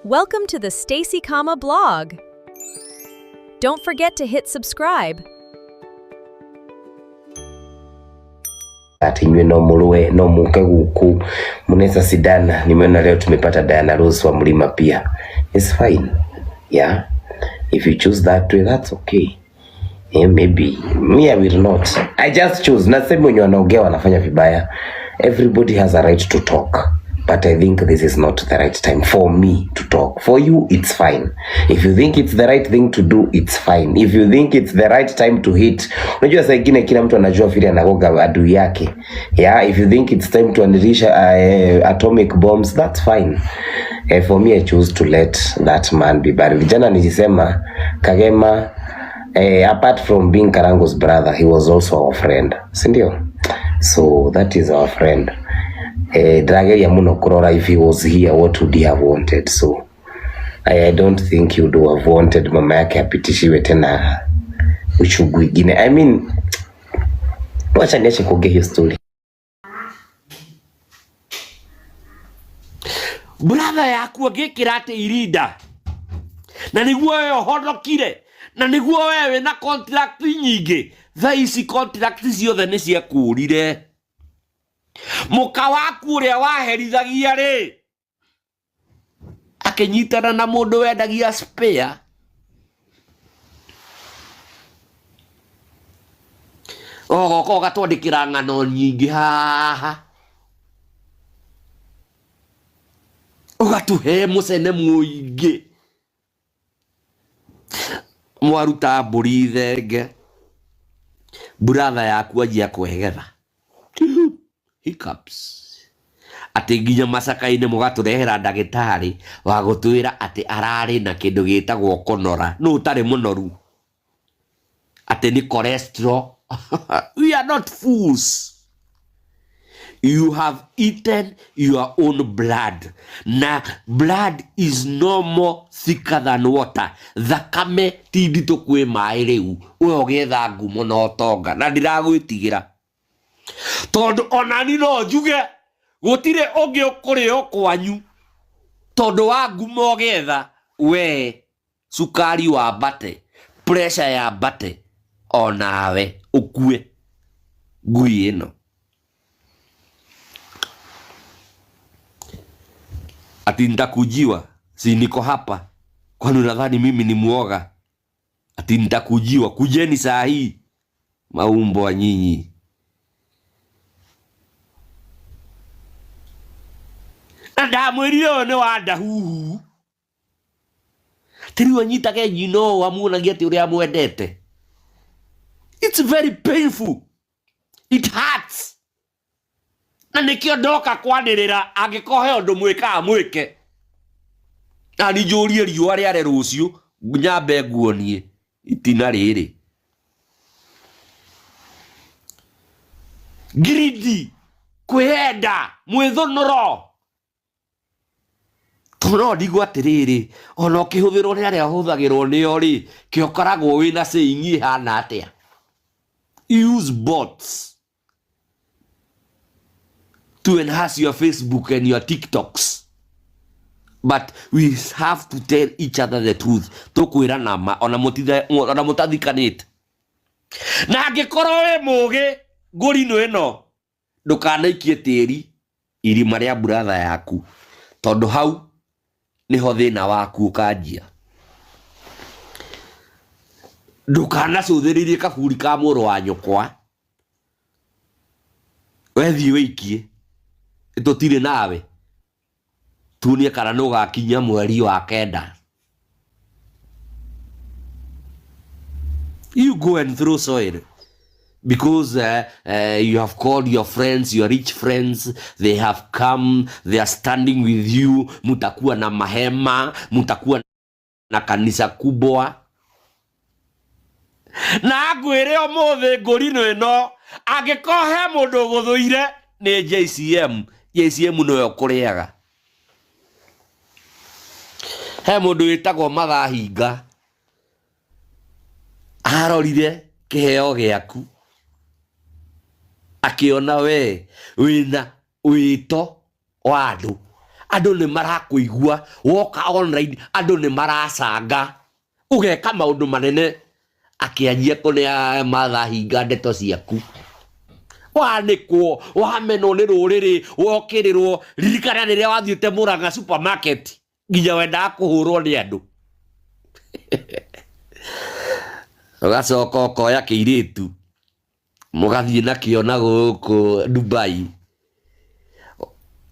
Welcome to the Stacy Kama blog. Don't forget to hit subscribe. Ati inywe no muruwe no muke guku munaweza sidana. Nimeona leo tumepata Diana Rose wa Mlima pia. It's fine. Yeah. If you choose that way, that's okay. Yeah, maybe me I will not. I just choose. Nasema wenye wanaongea wanafanya vibaya. Everybody has a right to talk. But I think this is not the right time for me to talk. For you, it's fine. If you think it's the right thing to do, it's fine. If you think it's the right time to hit. Unajua saa ingine kila mtu anajua vile anagoga adui yake. Yeah, if you think it's time to unleash atomic bombs, that's fine. For me, I choose to let that man be buried. Jana nilisema Kagema, apart from being Karango's brother, he was also our friend. Si ndio? So that is our friend. Ndĩrageria mũno kũrora if he was here what would he have wanted. So I don't think he would have wanted mama yake apitishiwe tena uchungu ingine. I mean, wacha niache kuongea hiyo story. Brother yaku angĩkĩra atĩ irinda na nĩguo we ũhonokire na nĩguo we wĩna contract nyingĩ, thaa ici contract ciothe nĩ ciakũrire. Mũka waku ũrĩa waherithagia rĩ akĩnyitana na mũndũ wendagia spare. Ũgoka ũgatwandĩkĩra ng'ano nyingĩ haha, ũgatũhe mũcene mũingĩ. Mwaruta mbũri thenge, brother yaku anjia kwegetha hiccups, atĩ nginya macaka-inĩ mũgatũrehera ndagĩtarĩ wa gũtwĩra atĩ ararĩ na kĩndũ gĩtagwo kũnora. Nũ ũtarĩ mũnoru? Atĩ nĩ cholesterol. We are not fools. You have eaten your own blood. Na blood is no more thicker than water. Thakame ti nditũ kwĩ maĩ rĩu. We ũgĩetha ngumo na ũtonga. Na ndiragwĩtigĩra. Tondũ onani no njuge gũtirĩ ũngĩ ũkũrĩo kwanyu. Tondũ wa ngumo ũgĩetha, we cukari wambate, pressure yambate, onawe ũkue ngui ĩno. Ati nitakujiwa, si niko hapa. Kwani unadhani mimi ni muoga? Ati nitakujiwa, kujeni saa hii maumbwa nyinyi. Na ndamwĩrire ũyũ nĩ wa ndahuhu. Ti rĩu anyitage nyina ũũ amuonagia atĩ ũrĩa amwendete. It's very painful. It hurts. Na nĩkĩo ndoka kwanĩrĩra angĩkorwo he ũndũ mwĩkaga mwĩke. Na niĩ njũrie riũa rĩare rũciũ nyambe nguonie itina rĩrĩ. Greedy, kwĩyenda, mwĩthũnũro. Tondũ no ndigwo atĩrĩrĩ, ona ũkĩhũthĩrwo nĩ arĩa ũhũthagĩrwo nĩo rĩ, kĩ ũkoragwo wĩna saying ĩhana atĩa? Use bots to enhance your Facebook and your TikToks. But we have to tell each other the truth. Tũkwĩrana ma, ona mũtathikanĩte. Na angĩkorwo wĩ mũgĩ ngũrinũ ĩno, ndũkanaikie tĩri irima rĩa brother yaku, tondũ hau nĩho thĩna waku ũkanjia. Ndũkanacũthĩrĩrie kaburi ka mũrũ wa nyũkwa, wethiĩ wĩikie, tũtirĩ nawe, tuonie kana nĩ ũgakinya mweri wa kenda. You go and throw soil because you have called your friends, your rich friends, they have come, they are standing with you. Mutakuwa na mahema, mutakuwa na kanisa kubwa. Na ngwĩre ũmũthĩ ngũrinũ ĩno, angĩkorwo he mũndũ ũgũthũire nĩ JCM. JCM nĩwe ũkũrĩaga. He mũndũ wĩtagwo Mathahinga, arorire kĩheo gĩaku akĩona we wĩna wĩto wa andũ, Andũ nĩ marakũigua woka online, andũ nĩ maracanga ũgeka maũndũ manene. Akĩanjia kũnea Martha, hinga ndeto ciaku, wanĩkwo, wamenwo nĩ rũrĩrĩ, wokĩrĩrwo. Ririkana rĩrĩa wathiĩte Murang'a supermarket nginya wendaga kũhũrwo nĩ andũ, ũgacoka ũkoya kĩirĩtu mũgathiĩ nakĩo na gũkũ Dubai,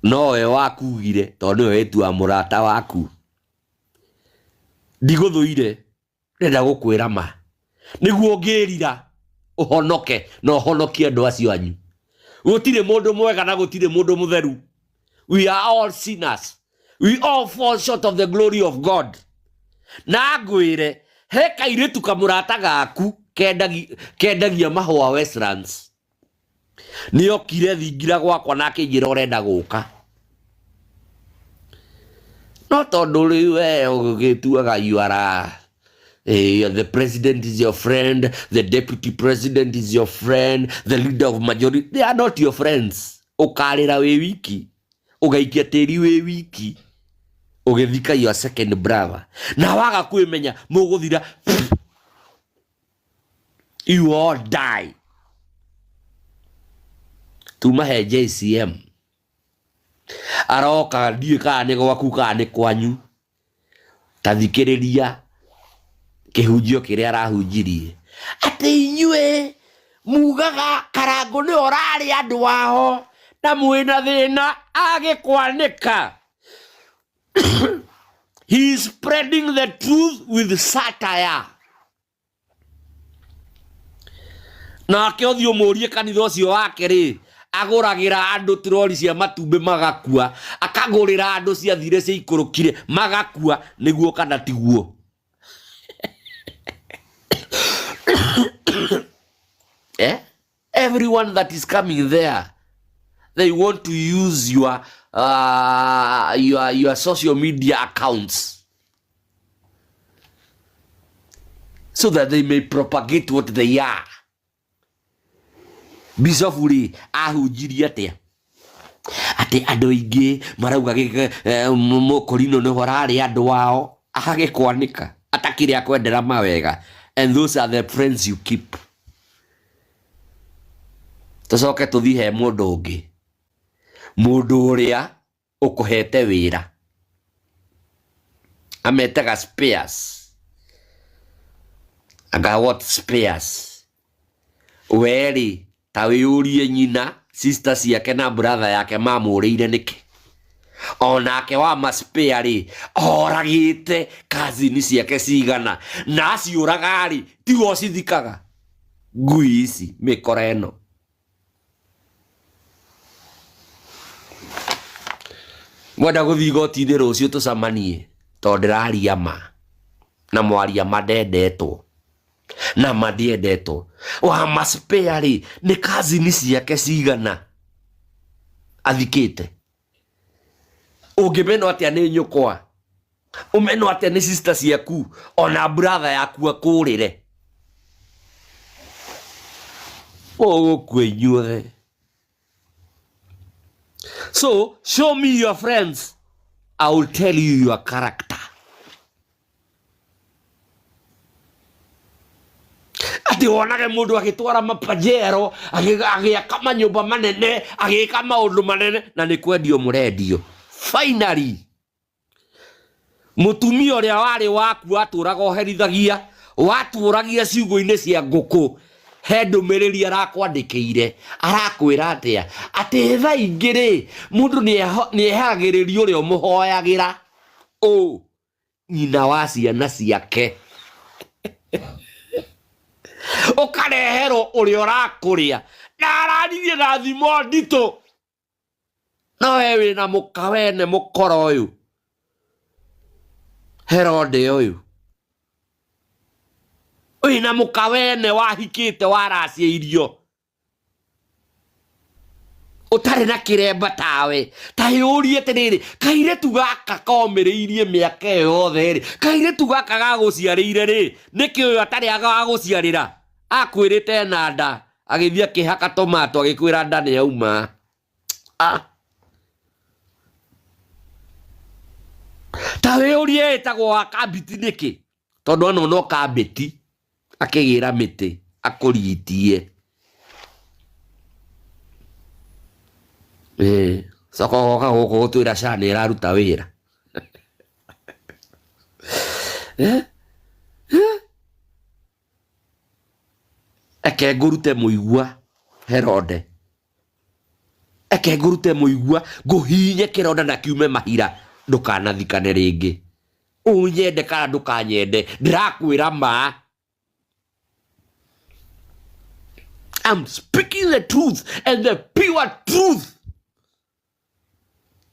nowe wakugire tondũ nĩwe wĩtuaga mũrata waku. Ndigũthũire, ndĩrenda gũkwĩra ma nĩguo ũngĩrira ũhonoke na ũhonokie andũ acio anyu. Gũtirĩ mũndũ mwega na gũtirĩ mũndũ mũtheru. We are all sinners, we all fall short of the glory of God. Na ngwĩre he kairĩtu kamũrata gaku kendagia mahũa Westlands, nĩokire thingira gwakwa na akĩnjĩra ũrenda gũka, no tondũ rĩu we ũgĩtuaga you are the president is your friend, the deputy president is your friend, the leader of majority, they are not your friends. Ũkarĩra wĩ wiki, ũgaikia tĩri wĩ wiki, ũgĩthika your second brother, na waga kwĩmenya mũgũthira. You all die. Tuma he JCM aroka, ndiũĩ kana nĩ gwaku kana nĩ kwanyu. Ta thikĩrĩria kĩhunjio kĩrĩa arahunjirie, atĩ inyuĩ mugaga Karangũ nĩ ũrarĩ andũ ao na mwĩna thĩna agĩkwanĩka. He is spreading the truth with satire. Nake ũthiĩ ũmũrie kanitha ũcio wake rĩ, agũragĩra andũ trori cia matumbĩ magakua, akagũrĩra andũ ciathire ciaikũrũkire magakua, nĩguo kana tiguo? Eh? Everyone that is coming there, they want to use your social media accounts so that they may propagate what they are. Bishop rĩ, ahunjirie atĩa? Atĩ andũ aingĩ marauga mũkorino nĩho ũrarĩ andũ ao, agagĩkwanĩka atakĩrĩ akwendera mawega. And those are the friends you keep. Tũcoke tũthiĩ he mũndũ ũngĩ, mũndũ ũrĩa ũkũhete wĩra ametaga spares. Anga what spares? Werĩ ta wĩyũrie nyina, sister ciake na brother yake mamũrĩire nĩkĩ? Onake wa maspare rĩ, oragĩte cousin ciake cigana, na aciũraga rĩ, tiwe ũcithikaga? Ngui ici, mĩkora ĩno. Mwenda gũthiĩ igoti-inĩ rũciũ tũcemanie, tondũ ndĩraria ma na mwaria ma ndendetwo na ma ndiendetwo. Wa maspare rĩ, nĩ cousin ciake cigana athikĩte? Ũngĩmenwo atĩa nĩ nyũkwa, ũmenwo atĩa nĩ sister ciaku, ona brother yaku akũrĩre? Ũgũkua inyuothe. So show me your friends, I will tell you your character. Atĩ wonage mũndũ agĩtwara mapajero, agĩaka manyũmba manene, agĩka maũndũ manene, na nĩ kwendio mũrendio. Finally mũtumia ũrĩa warĩ waku watũraga ũherithagia, watũragia ciugũ-inĩ cia ngũkũ, he ndũmĩrĩri arakwandĩkĩire, arakwĩra atĩa? Atĩ thaa ingĩ rĩ, mũndũ nĩehagĩrĩria ũrĩa ũmũhoyagĩra ũ nyina wa ciana ciake, ũkareherwo ũrĩa ũrakũrĩa na araririe na thimo nditũ. No we wĩna mũka wene mũkora ũyũ Herode ũyũ, wĩna mũka wene wahikĩte, waracia irio, ũtarĩ na kĩremba tawe. Ta yũrie atĩrĩrĩ, kairĩtu gaka komĩrĩirie mĩaka ĩyo yothe rĩ, kairĩtu gaka gagũciarĩire rĩ, nĩkĩ ũyũ atarĩ agagũciarĩra? Akwĩrĩte ena nda, agĩthiĩ akĩhaka tomato, agĩkwĩra nda nĩ yauma. Ah. Ta wĩyũrie ĩtagwo wa kambiti nĩkĩ? Tondũ ano no kambiti akĩgĩra mĩtĩ akũriitie. Ĩĩ, coka ũgoka gũkũ gũtwĩra SHA nĩ ĩraruta wĩra. Eh? Eh? Eke ngũrute mũigua Herode. Eke ngũrute mũigua ngũhinye kĩronda na kiume mahira ndũkanathikane rĩngĩ. Ũnyende kana ndũkanyende ndĩrakwĩra ma. I'm speaking the truth and the pure truth.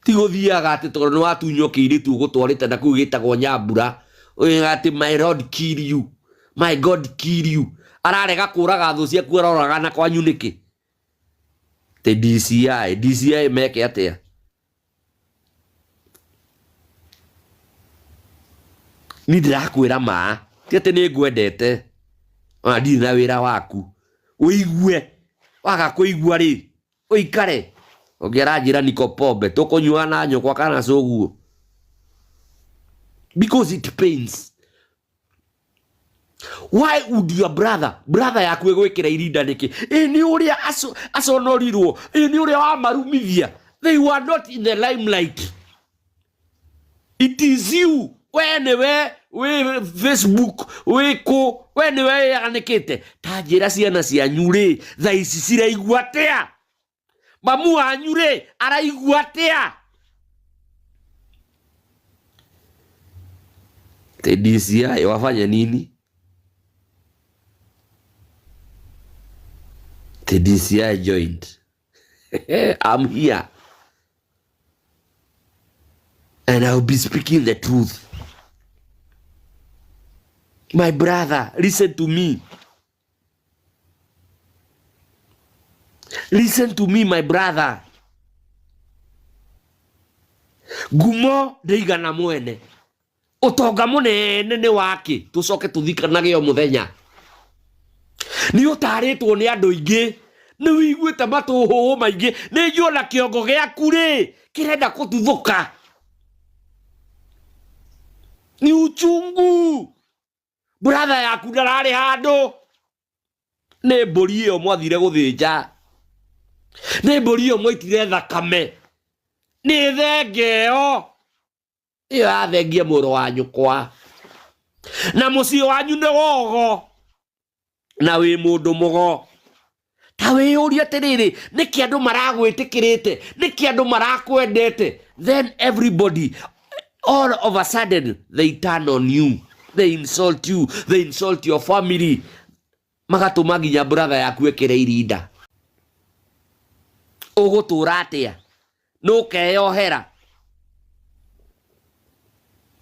Ti gũthiaga atĩ tondũ nĩ watunywo kĩirĩtu ũgũtwarĩte na kũu gĩtagwo nyambura ũyũ atĩ my lord kill you, my god kill you. Ararega kũraga thũ ciaku aroraga na kwanyu nĩkĩ? Atĩ DCI, DCI meke atĩa? Niĩ ndĩrakwĩra ma, ti atĩ nĩ ngwendete, ona ndirĩ na wĩra waku. Ũigue, waga kũigua rĩ, ũikare. Ũngĩ aranjĩra niko pombe, tũkũnyua na nyũkwa kana cũguo. Because it pains. Why would your brother, brother yaku ĩgwĩkĩra irinda nĩkĩ? Ĩ nĩ ũrĩa aconorirwo, ĩ nĩ ũrĩa wamarumithia. They were not in the limelight. It is you. We nĩwe wĩ Facebook, wĩ kũ, we nĩwe wĩyanĩkĩte. Ta njĩra ciana cianyu rĩ, thaa ici ciraigua atĩa? Mamu wanyu rĩ, araigua atĩa? Ati DCI wafanye nini? Ati DCI joined. I'm here. And I'll be speaking the truth. My brother, listen to me. Listen to me, my brother. Ngumo ndĩigana mwene. Ũtonga mũnene nĩ wake, tũcoke tũthikanage o mũthenya. Nĩ ũtarĩtwo nĩ andũ aingĩ, nĩ wĩiguĩte matũhũhũ maingĩ, nĩ njũĩ ona kĩongo gĩaku rĩ, kĩrenda kũtuthũka. Nĩ uchungu. Brother yaku ndararĩ handũ. Nĩ mbũri ĩyo mwathire gũthĩnja. Nĩ mbũri ĩyo mwaitire thakame. Nĩ thenge ĩyo. Ĩyo yathengia mũrũ wa nyũkwa. Na mũciĩ wanyu nĩ wogo. Na wĩ mũndũ mũgo. Ta wĩyũrie atĩrĩrĩ, nĩkĩ andũ maragwĩtĩkĩrĩte? Nĩkĩ andũ marakwendete? Then everybody, all of a sudden, they turn on you. They insult you. They insult your family. Magatũma nginya brother yaku ĩkĩre irinda. Ũgũtũra atĩa? Nũkeyohera?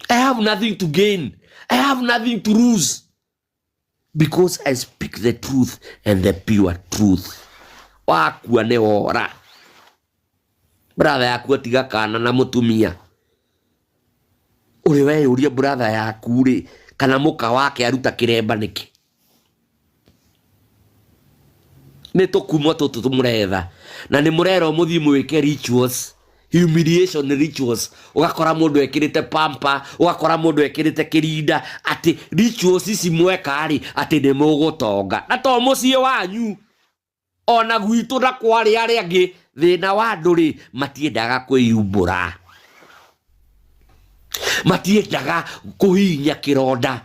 I have nothing to gain. I have nothing to lose. Because I speak the truth and the pure truth. Wakua nĩ wora. Brother yaku atiga kana na mũtumia. Ũrĩ weyũria brother yaku rĩ, kana mũka wake aruta kĩremba nĩkĩ? Nĩ tũkumo tũtũ tũmũretha. Na nĩ mũrerwo mũthiĩ mwĩke rituals. Humiliation rituals. Ũgakora mũndũ ekĩrĩte pamper, ũgakora mũndũ ekĩrĩte kĩrinda, atĩ rituals ici mweka rĩ, atĩ nĩ mũgũtonga. Na to mũciĩ wanyu, ona gwitũ na kwa arĩa arĩa angĩ, thĩna wa andũ rĩ, matiendaga kwĩyumbũra. Matiendaga kũhihinya kĩronda.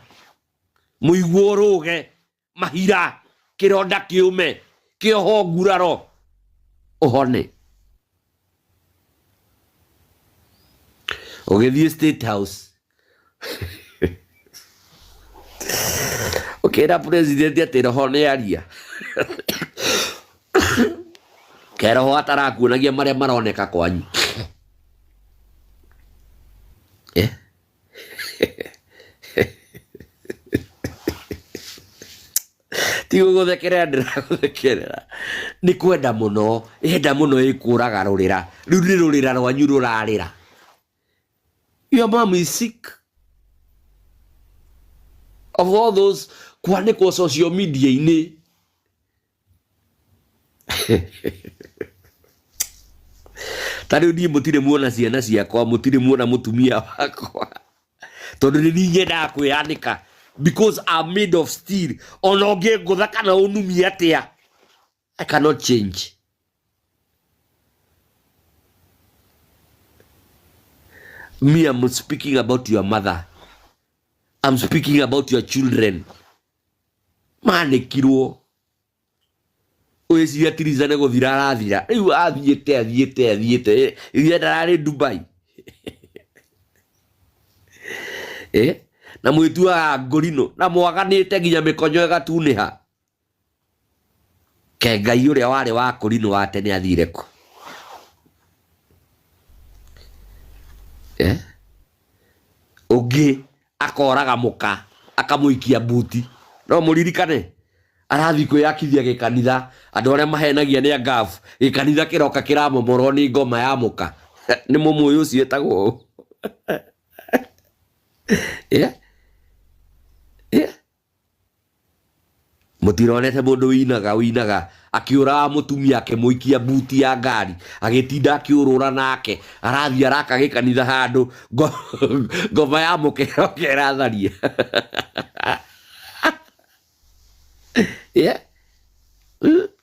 Mũigua ũrũge, mahira, kĩronda kĩũme, kĩohwo nguraro, ũhone. Ũgĩthiĩ State House, ũkĩra president atĩ roho nĩ aria. Ke roho atarakuonagia marĩa maroneka kwanyu. Eh? Ti gũgũthekerera ndĩragũthekerera. Nĩ kwenda mũno, enda mũno ĩkũraga rũrĩra. Rĩu nĩ rũrĩra rwanyu rũrarĩra. Your mom is sick. Of all those kwanĩkwo social media-inĩ. Ta rĩu niĩ mũtirĩ muona ciana ciakwa, mũtirĩ muona mũtumia wakwa. Tondũ nĩ niĩ nyendaga kwĩyanĩka because I'm made of steel. Ona ũngĩngũtha kana ũnumie atĩa, I cannot change. Me, I'm speaking about your mother. I'm speaking about your children. Manĩkirwo wĩciria Tiriza nĩ gũthira arathira rĩu athiĩte athiĩte athiĩte ithe ndararĩ Dubai eh? Na mwĩtuaga ngũrinũ na mwaganĩte nginya mĩkonyo ĩgatunĩha. Ke Ngai ũrĩa warĩ wa kũrinũ wa tene athire kũ? Eh? Ũngĩ akoraga mũka akamũikia buti no mũririkane arathiĩ kwĩyakithia gĩkanitha andũ arĩa mahenagia nĩ angabu gĩkanitha kĩroka kĩramomorwo nĩ ngoma ya mũka nĩ mũmũĩ ũcio ĩtagwo ũũ. Yeah? Yeah? Mũtironete mũndũ winaga winaga akĩũraga mũtumia akĩmũikia buti ya ngari agĩtinda akĩũrũra nake arathiĩ araka gĩkanitha handũ ngoma ya mũka ĩroka ĩratharia. Yeah?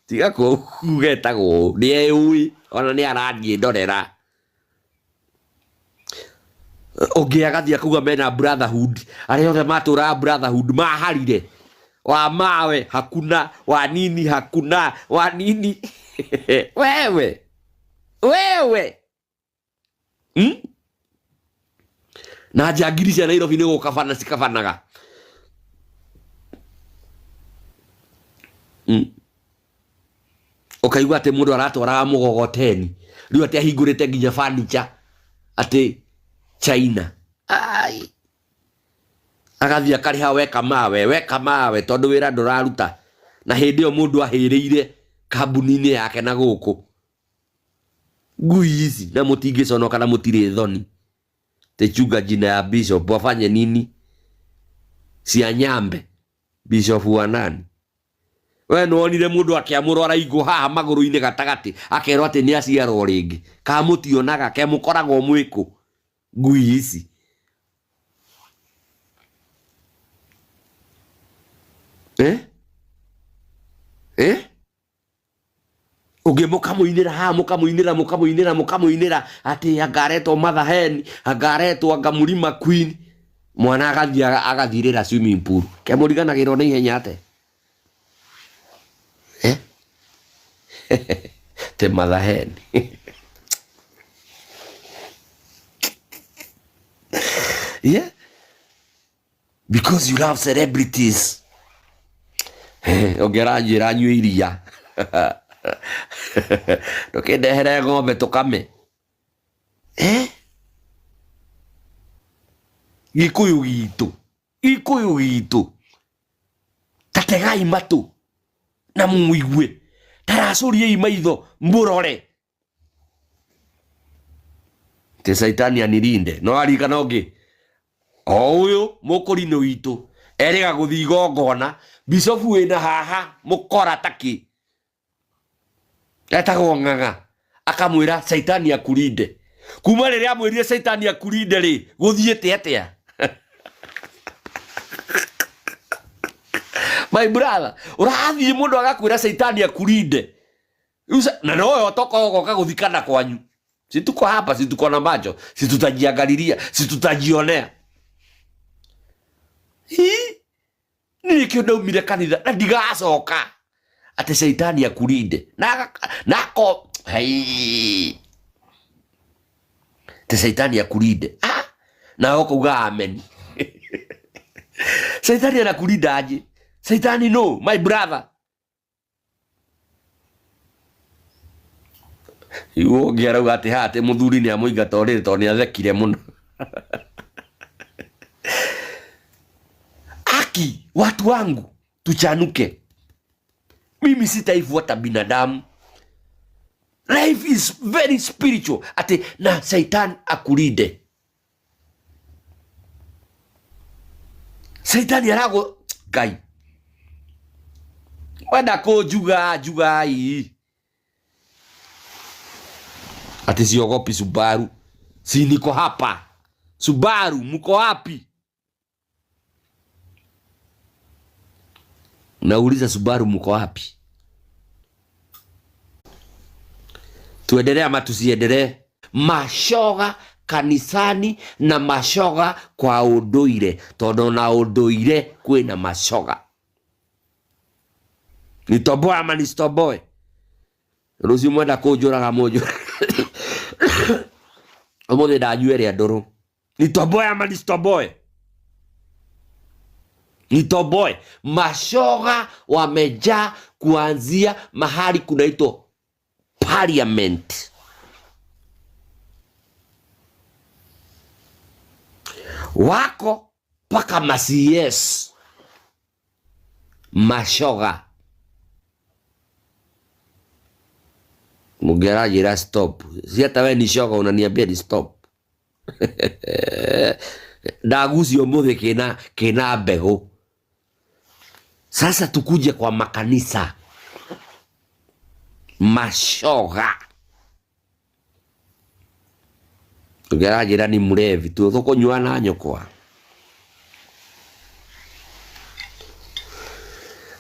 Tiga kuga etagwo ũũ nĩ eũĩ ona nĩ arathiĩ ndorera ũngĩ agathiĩ akauga mena brotherhood arĩa othe matũraga brotherhood maharire wa mawe hakuna wa nini hakuna wa nini wewe wewe Na njangiri cia Nairobi nĩ gũkabana cikabanaga. Ũkaigua atĩ mũndũ aratwaraga mũgogoteni rĩu atĩ ahingũrĩte nginya furniture atĩ China. Ai. Agathiĩ akarĩha weka mawe weka mawe tondũ wĩra ndũraruta na hĩndĩ ĩyo mũndũ ahĩrĩire kambuni-inĩ yake na gũkũ ngui ici na mũtingĩconoka na mũtirĩ thoni techunga jina ya bishop wafanye nini cia nyambe bishop wa nani we nĩwonire mũndũ akĩamũrwo araigwo haha magũrũ-inĩ gatagatĩ akerwo atĩ nĩ aciarwo rĩngĩ ka mũtionaga ke mũkoragwo mwĩkũ ngui ici eh? Eh? Ũngĩ mũkamũinĩra haha mũkamũinĩra mũkamũinĩra mũkamũinĩra atĩ anga aretwo Mother Hen anga aretwo anga Mũrima Queen mwana agathiĩ agathirĩra swimming pool ke mũriganagĩrwo na ihenya ate eh? Te Mother Hen yeah? Because you love celebrities. Ũngĩ aranjĩra nyue iria ndũkĩndehere ng'ombe tũkame eh? Gĩkũyũ gitũ gĩkũyũ gitũ tategai matũ na mũigue taracũriei maitho mũrore te Saitani anilinde no aririkana ũngĩ o ũyũ mũkũrinũ witũ erĩga gũthiĩ igongona bicobu wĩna haha mũkora takĩ etagwo ng'ang'a akamwĩra Saitani akulinde kuma rĩrĩa amwĩrire Saitani akulinde rĩ gũthiĩte atĩa my brother ũrathiĩ mũndũ agakwĩra Saitani akulinde na nowe ũtoka ũgoka gũthikana kwanyu si tuko hapa si tuko na macho si tutajiangalilia si tutajionea Hii nĩkĩo ndaumire kanitha na ndigacoka atĩ Saitani akulinde na nako hei te Saitani akulinde ah na ũkauga amen Saitani anakulinda aje Saitani no my brother Igu ũngĩ arauga atĩ haha atĩ mũthuri nĩ amũingata ũrĩrĩ tondũ nĩ athekire mũno Aki, watu wangu, tuchanuke. Mimi sitaifuata binadamu. Life is very spiritual. Ati na Saitan akulinde. Saitani arago Ngai. Wenda kũnjuga njugai. Ati siogopi Subaru. Si niko hapa. Subaru mko wapi? Nauliza Subaru mko wapi? Tuendelee ama tusiendelee? Mashoga kanisani na mashoga kwa unduire, tondu na unduire kwina mashoga. Nitoboe ama nisitoboe? Rucio mwenda kunjuraga munjura. Umuthi ndanyua ĩrĩa ndũrũ. Nitoboe ama nisitoboe? Nitoboe. Mashoga wamejaa kuanzia mahali kunaitwa parliament. Wako mpaka ma CS. Mashoga. Mũngĩaranjĩra stop. Si hata we ni shoga unaniambia ni stop. Ndagucio mũthĩ kina mbegũ. Sasa tukuje kwa makanisa. Mashoga. Ũngĩaranjĩra ni mlevi tu tũkũnyua na nyũkwa.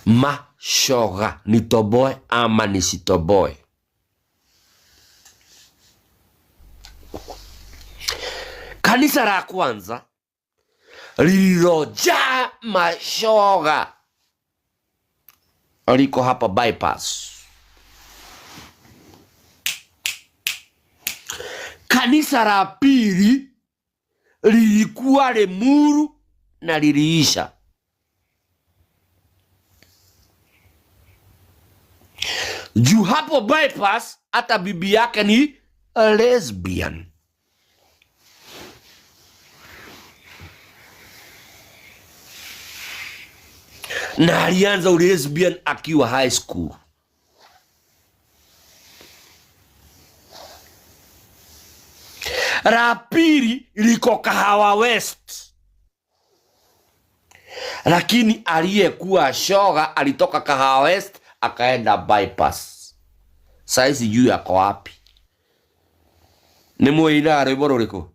Mashoga nitoboe ama nisitoboe? Kanisa la kwanza lililojaa mashoga liko hapa bypass. Kanisa la pili lilikuwa Limuru na liliisha. Juu hapo bypass hata bibi yake ni lesbian. Na alianza lesbian akiwa high school. La pili liko Kahawa West. Lakini aliyekuwa shoga alitoka Kahawa West akaenda bypass. Saizi juu yako wapi? Ni muina rwimbo ruriku?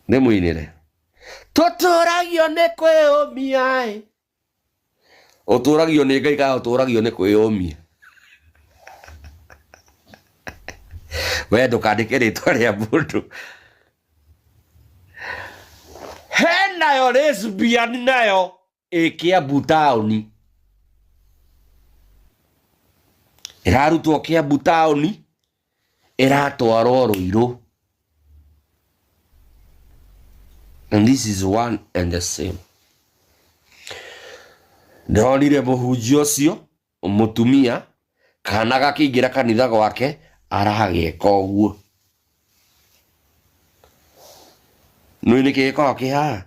Ni muinire. Tũtũragio nĩ kwĩyũmia ĩ. Ũtũragio nĩ Ngai kana ũtũragio nĩ kwĩyũmia? We ndũkandĩke rĩtwa rĩa mũndũ. He nayo lesbian nayo ĩ Kiambu taũni. Ĩrarutwo Kiambu taũni, ĩratwarwo Ruiru. And this is one and the same. Ndĩronire mũhunjia ũcio mũtumia kana gakĩingĩra kanitha gwake aragĩka ũguo. Nũĩ nĩkĩ gĩkoragwo kĩ haha?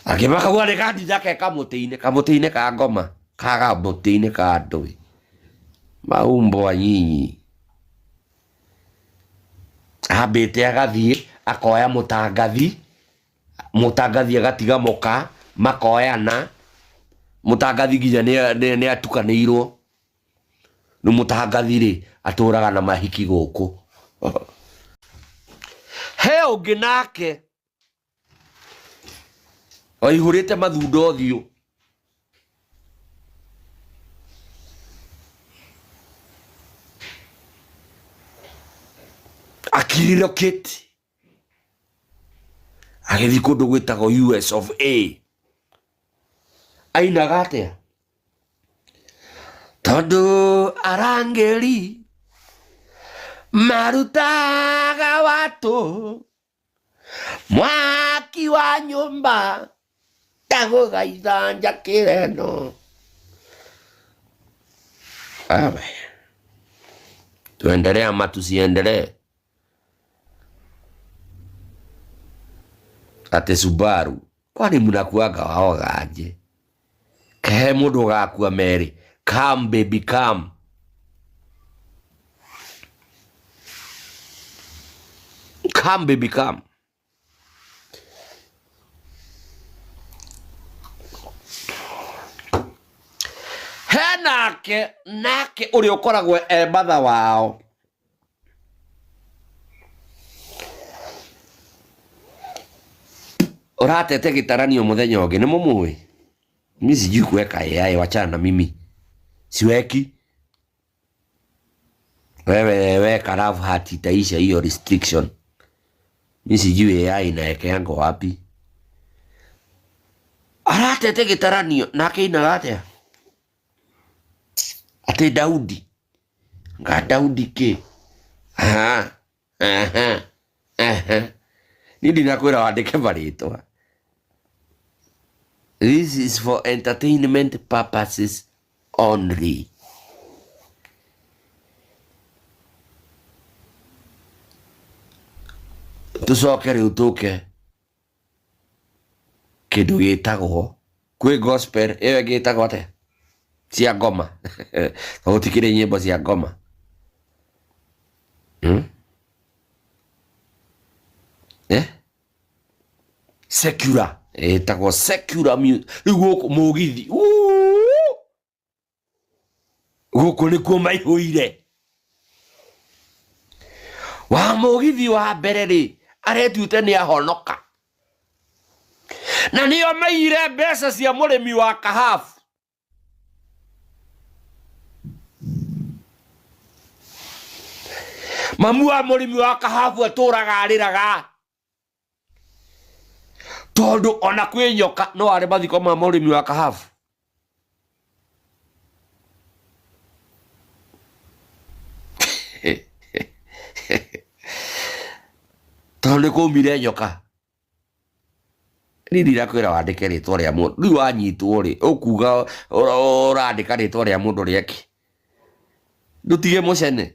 Angĩ makauga nĩ kanitha ke kamũtĩ-inĩ, kamũtĩ-inĩ ka ngoma, ka kamũtĩ-inĩ ka ndũĩ. Maumbwa nyinyi. Ambĩte agathiĩ akoya mũtangathi, mũtangathi agatiga mũka, makoyana. Mũtangathi nginya nĩ atukanĩirwo. Rĩu mũtangathi rĩ, atũraga na mahiki gũkũ. He ũngĩ nake waihũrĩte mathundo ũthiũ. Akirelocate agĩthiĩ kũndũ gwĩtagwo US of A. Ainaga atĩa? Tondũ arangĩri marutaga watu mwaki wa nyũmba ndagũthaitha njakĩre ĩno. Awe. Tuendelee ama tusiendelee? Ate Subaru, kwani mnakuaga waoga aje? Kehe mũndũ ũgakua merĩ. Come baby come. Come baby come. He nake, nake ũrĩa ũkoragwo e matha wao. Ũratete gĩtaranio mũthenya ũngĩ nĩ mũmũĩ? Mimi sijui kuweka AI, wachana na mimi. Siweki. Wewe weka love heart itaisha hiyo restriction. Mimi sijui AI inawekeango wapi. Aratete gĩtaranio nake inaga atĩa? Atĩ Daudi. Nga Daudi kĩ? Aha. Aha. Aha. Niĩ ndinakwĩra wandĩke marĩtwa. This is for entertainment purposes only. Tucoke rĩu tũke kĩndũ gĩtagwo kwĩ gospel ĩyo ĩngĩ ĩtagwo atĩa cia ngoma gũtikĩrĩ nyĩmbo cia ngoma hmm? Eh? Secular ĩtagwo secular music rĩu gũkũ mũgithi gũkũ nĩkuo maihũire wa mũgithi wa mbere rĩ aretuĩte nĩ ahonoka na nĩo maiyire mbeca cia mũrĩmi wa kahabu. Mamu wa mũrĩmi wa kahabu atũraga arĩraga tondũ ona kwĩ nyoka no arĩ mathiko ma mũrĩmi wa kahabu. Tondũ nĩ kũmire nyoka. Niĩ ndirakwĩra wandĩke rĩtwa rĩa mũndũ. Rĩu wanyitwo rĩ, ũkuga ũrandĩka rĩtwa rĩa mũndũ rĩake. Ndũtige mũcene.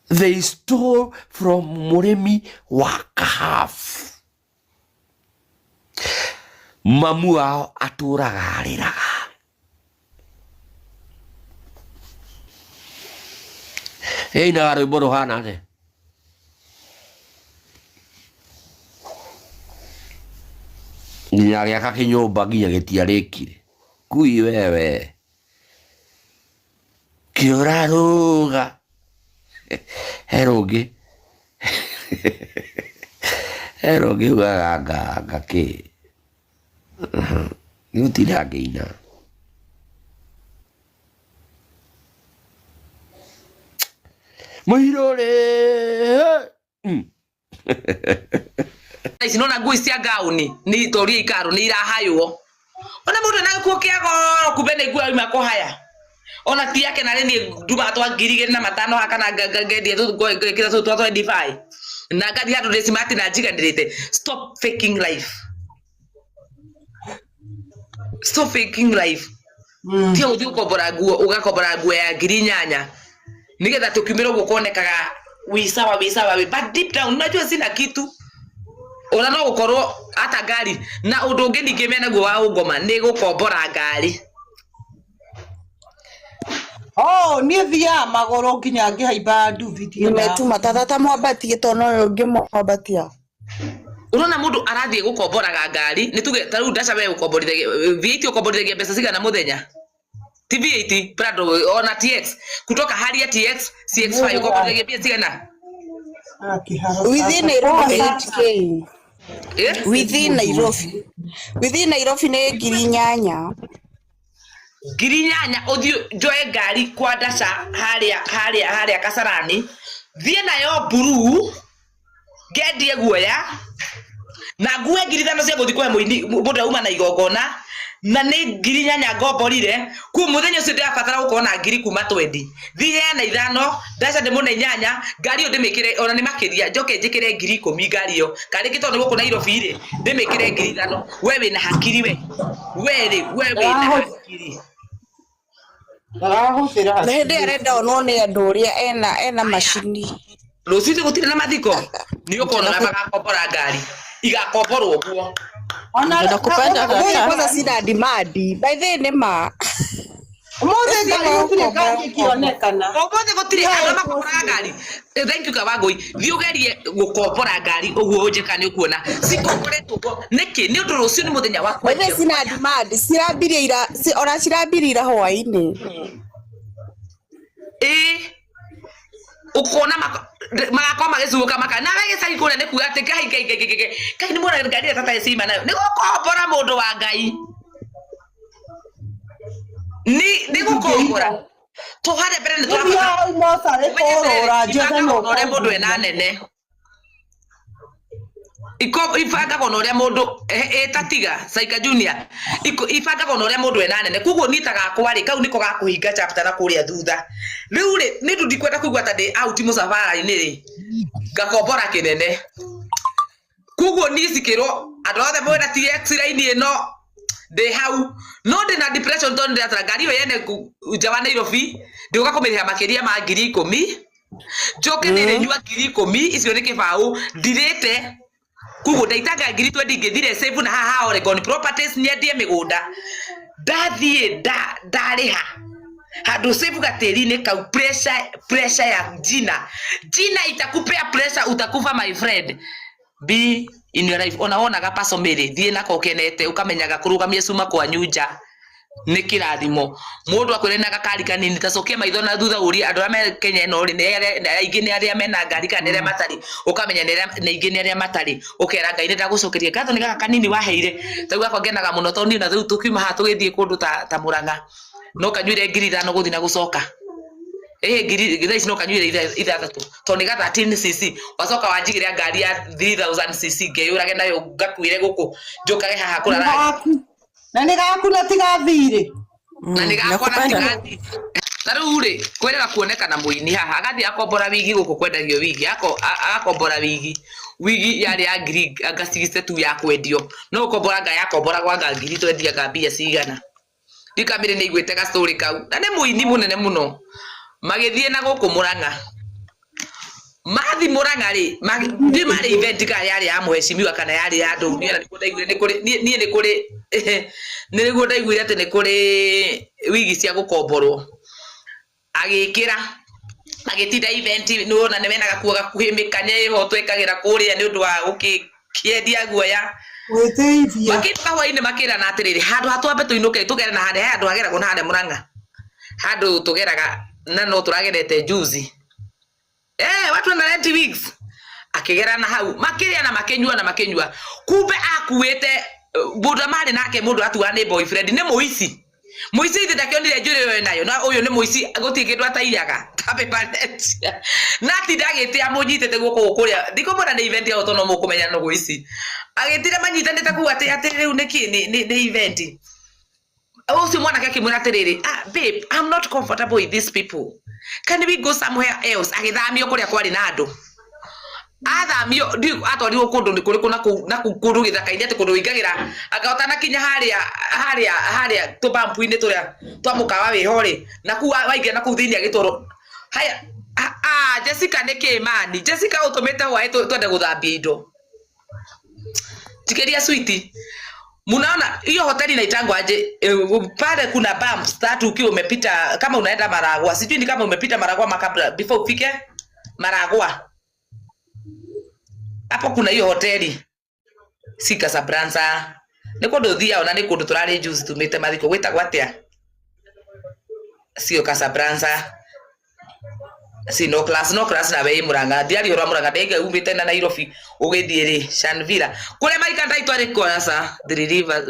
They stole from mũrĩmi wa kahabu. Mamu wao atũraga arĩraga. Ĩinaga rwĩmbo rũhana atĩa? Nginya agĩaka kĩnyũmba nginya gĩtiarĩkire. Kui wewe. Kĩũrarũga. He rũngĩ. He rũngĩ ugaga anga anga kĩ. Nĩ gũtinda ngĩina. Mũirũ rĩ. Ici nona nguo cia gauni ni toria ikaro ni irahaywo ona mundu na gikuo kia goro kumbe nĩ nguo auma kũhaya ona ti yake narĩ niĩ ndumaga twa 2500 haha kana ngendia ngekĩra tũu twa 25 na ngathiĩ handũ ndĩ smart na njiganĩrĩte. Stop faking life, stop faking life. Tiga gũthiĩ gũkombora nguo ũgakombora nguo ya 8,000 nigetha tukiumĩra ũguo kuonekaga wi sawa wi sawa wi, but deep down unajua sina kitu. Ona no gũkorwo hata ngari na ũndũ ũngĩ ningĩ menaguo wa ũngoma nĩ gũkombora ngari. Oh, niĩ thiaga magũrũ nginya ngĩhaimba nduthi Nimetuma tata ta mwambatie tondũ nowe ũngĩmwambatia. Urona mũndũ arathiĩ gũkomboraga ngari nĩ tuge ta rĩu Dasha we ũkomborithagia V8 ũkomborithagia mbeca cigana mũthenya? Ti V8 Prado ona TX kutoka Harrier TX CX5 ũkomborithagia mbia cigana? Within Nairobi 8K. Eh? Within Nairobi. Within Nairobi nĩ 8,000. 8,000 ũthiĩ njoe ngari kwa Dasha harĩa harĩa harĩa Kasarani thiĩ nayo blue ngendie guoya na ngue 5,000 cia gũthiĩ kũhe mũini mũndũ auma na igongona na nĩ 8,000 ngomborire kuo mũthenya ũcio ndĩrabatara gũkorwo na ngiri kuma 20 thiĩ heana 5 Dasha ndĩmũne 8 ngari ĩyo ndĩmĩkĩre ona nĩ makĩria njoke njĩkĩre 10,000 ngari ĩyo karĩ ngĩ tondũ nĩ gũkũ Nairobi rĩ ndĩmĩkĩre 5,000 we wĩna hakiri we we rĩ we wĩna hakiri Arahũthĩra Na hĩndĩ ĩyo arenda onwo nĩ andũ ũrĩa ena macini. Rũciũ gũtirĩ na mathiko nĩ ũkona ũrĩa magakombora ngari igakomborwo ũguo. Ona Nakupenda tata. Kwanza sina demand. By the way nĩ ma. Ũmũthĩ ngari gũtirĩ ngari ĩngĩonekana. Ũmũthĩ gũtirĩ andũ arĩa makomboraga ngari. Thank you Kawangũi. Thiĩ ũgerie gũkombora ngari ũguo ũnjĩka nĩ ũkuona cikomboretwo ũguo nĩkĩ nĩ ũndũ rũciũ nĩ mũthenya wa By the way kwendio. sina demand. Cirambirie ira ona cirambirie ira hwaĩ-inĩ. Ĩĩ ũkona Magakorwo magĩcuũka maka nawe gĩcagi kũrĩa nĩ kuga atĩ ngai ngai ngai ngai ngai ngai nĩ muona ngari ĩrĩa tata ĩcima nayo nĩ gũkombora mũndũ wa Ngai nĩ gũkombora to harĩa mbere nĩ tũrabatara Nĩthiaga mocarĩ kũrũra njethe ibangagwo na ũrĩa mũndũ ena nũkũngũria. nene. Ibangagwo na ũrĩa mũndũ ĩtatiga Saika Junior. Ibangagwo na ũrĩa mũndũ ena nene koguo niĩ ta gakwa rĩ kau nĩko gakũhinga chapter na kũrĩa thutha rĩu rĩ nĩ ndũ ndikwenda kũigua ta ndĩ out mũcabara-inĩ rĩ ngakombora kĩnene koguo niĩ cikĩrwo andũ othe mwĩna TX raini ĩno ndĩ hau no ndĩ na depression tondũ ndĩratara ngari ĩyo yene nja wa Nairobi ndĩgũka kũmĩrĩha makĩria ma 10,000 njoke nĩrĩnyua 10,000 icio nĩ kĩbaũ ndirĩte koguo ndaitanga 20,000 ngĩthire save na haha Oregon Properties nyendie mĩgũnda ndathiĩ ndarĩha handũ save gatĩri-inĩ kau pressure pressure ya jina jina itakupea pressure utakufa my friend be in your life ona wonaga paso mĩrĩ thiĩ nako ũkenete ũkamenyaga kũrũgamia cuma kwanyu nja nĩ kĩrathimo mũndũ akwĩre na gakari kanini ta cokia maitho na thutha ũrie andũ arĩa me Kenya ĩno rĩ nĩ aingĩ nĩ arĩa mena ngari kana nĩ arĩa matarĩ ũkamenya nĩ aingĩ nĩ arĩa matarĩ ũkera Ngai nĩ ndagũcokeria ngatho nĩ gaka kanini waheire ta rĩu gakwa ngenaga mũno tondũ niĩ na rĩu tũkiuma haha tũgĩthiĩ kũndũ ta Murang'a no kanyuire 5,000 gũthiĩ na gũcoka ngiri thaa ici no kanyuire ithathatũ tondũ nĩ ga 13 cc wacoka wanjigĩra ngari ya 3000 cc ngeyũrage nayo ngakuire gũkũ njũkage haha kũrara Na nĩ gaku na ti gathirĩ. Na nĩ gakwa na Nakupenda. tigathi na rĩu rĩ kwĩrĩga kuonekana mũini haha agathiĩ akombora wigi gũkũ kwendagio wigi agakombora wigi wigi yarĩ ya ngiri anga 60 tu ya kwendio no ũkombora anga yakomboragwo anga ngiri twendiaga mbia cigana ndikamĩrĩ nĩ iguĩte gastory kau na nĩ mũini mũnene mũno magĩthiĩ na gũkũ Murang'a mathi Murang'a rĩ ndiũĩ marĩ event kana yarĩ ya mũhecimiwa kana yarĩ ya andũ niĩ ona nĩguo ndaiguire nĩ kũrĩ niĩ nĩ kũrĩ nĩguo ndaiguire atĩ nĩ kũrĩ wigi cia gũkomborwo agĩkĩra agĩtinda event nĩwona nĩ mena gakuo gakuhĩ mĩkanya ĩho twĩkagĩra kũrĩa nĩ ũndũ wa gũkĩendia guoya Gwĩtĩithia. makĩinũka hwainĩ makĩrana atĩrĩrĩ handũ ha twambe tũinũke tũgere na harĩa he handũ hageragwo na harĩa Murang'a handũ tũgeraga na no tũragerete juzi watu wana rent wigs akĩgera na hau makĩrĩa na makĩnyua na makĩnyua kumbe akuĩte mũndũ marĩ nake mũndũ atuaga nĩ boyfriend nĩ mũici mũici ithe ndakĩonire njuĩrĩ ĩyo nayo na ũyũ nĩ mũici gũtirĩ kĩndũ ataiyaga tabebanetia na atinda agĩtĩa amũnyitĩte guoko gũkũ kũrĩa ndikũmwĩra nĩ event yao tondũ no mũkũmenya nũgũ ici agĩtira manyitanĩte kuga atĩ atĩ rĩu nĩkĩ nĩ event ũcio mwanake akĩmwĩra atĩrĩrĩ ah, babe I'm not comfortable with these people can we go somewhere else agĩthamio kũrĩa kwarĩ na andũ athamio ndiũ atwarirwo kũndũ nĩ kũrĩkũ na kũu na kũu kũndũ gĩthaka-inĩ atĩ kũndũ ũingagĩra anga ũtanakinya harĩa harĩa harĩa tũbampu-inĩ tũrĩa twa mũkawa wĩho rĩ na kũu waingĩra na kũu thĩinĩ agĩtwarwo haya ah, Jessica nĩ kĩ mani Jessica ũtũmĩte hwaĩ twende gũthambia indo tikĩria switi Munaona hiyo hoteli inaitangwa aje? Pale kuna bumps tatu ukiwa umepita kama unaenda Maragua. Sijui ni kama umepita Maragua makabla before ufike Maragua. Hapo kuna hiyo hoteli. Si Casablanca. Nĩ kũndũ thiaga na nĩ kũndũ tũrarĩ juzi tumĩte mathiko gwĩtagwo atĩa? Sio Casablanca. Si no class no class na wei Murang'a. Ndiari ũrĩa Murang'a ndege umĩte na Nairobi ũgĩthiĩ rĩ Shanvira. Kũrĩa maikara itwarĩ Kwasa, Three Rivers,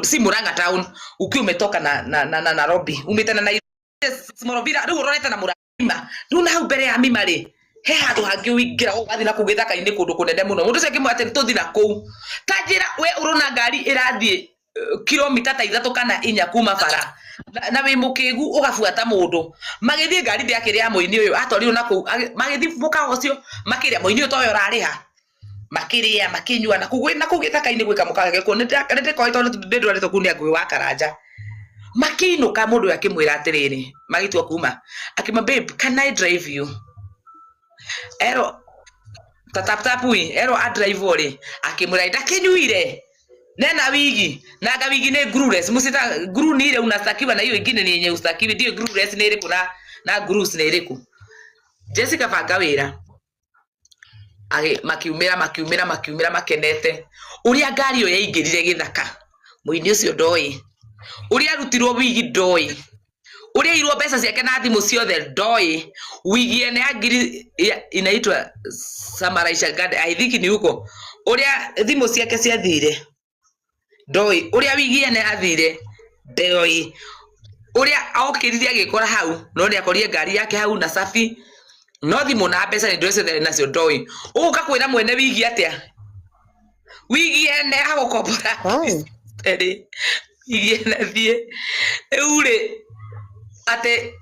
si Murang'a town ukiwa umetoka na Nairobi umĩte na Nairobi Morovira rĩu ũrorete na Murang'a rĩu na hau mbere ya Mima rĩ he handũ hangĩ ũingĩra ũgathiĩ na kũu gĩthaka-inĩ kũndũ kũnene mũno mũndũ ũcio akĩmwĩra atĩ tũthiĩ na kũu ta njĩra we ũrona ngari ĩrathiĩ kilomita ta ithatũ kana inya kuma bara na wĩ mũkĩgu ũgabuata mũndũ magĩthiĩ ngari ndĩakĩrĩ ya mũini ũyũ atwarirwo na kũu magĩthiĩ mũkawa ũcio makĩrĩa mũini ũyũ towe ũrarĩha makĩrĩa makĩnyua na kũu na kũu gĩthaka-inĩ gwĩ kamũkawa gekuo nĩndĩkoretwo nĩndwarĩtwo kũu nĩ Ngũgĩ wa Karanja makĩinũka mũndũ ũyũ akĩmwĩra atĩrĩrĩ magĩtua kuma akĩmwĩra babe can I drive you ero tataptapui ero adrive rĩ akĩmwĩra ndakĩnyuire nena wigi na anga wigi nĩ glueless musita glue ni ile unastakiwa na hiyo ingine ni yenye ustakiwi ndio glueless ni ĩrĩkũ na glues nĩ ĩrĩkũ Jessica banga wĩra makiumĩra makiumĩra makiumĩra makenete ũrĩa ngari ĩyo yaingĩrire gĩthaka mũini ũcio ndoĩ ũrĩa arutirwo wigi ndoĩ Ũrĩa airwo mbeca ciake na thimũ ciothe ndoĩ. Wigi ene ya ngiri inaitwa Samaraisha Garden, I think ni huko. Ũrĩa thimũ ciake ciathire ndoĩ. Ũrĩa wigi ene athire ndoĩ. Ũrĩa okĩrire agĩkora hau no nĩ akorire ngari yake hau na safi no thimũ na mbeca nĩ ndũĩ ciothe nacio ndoĩ. Ũgũka kwĩra mwene wigi atĩa? Wigi ene agũkombora rĩ wigi ene thiĩ rĩu rĩ atĩ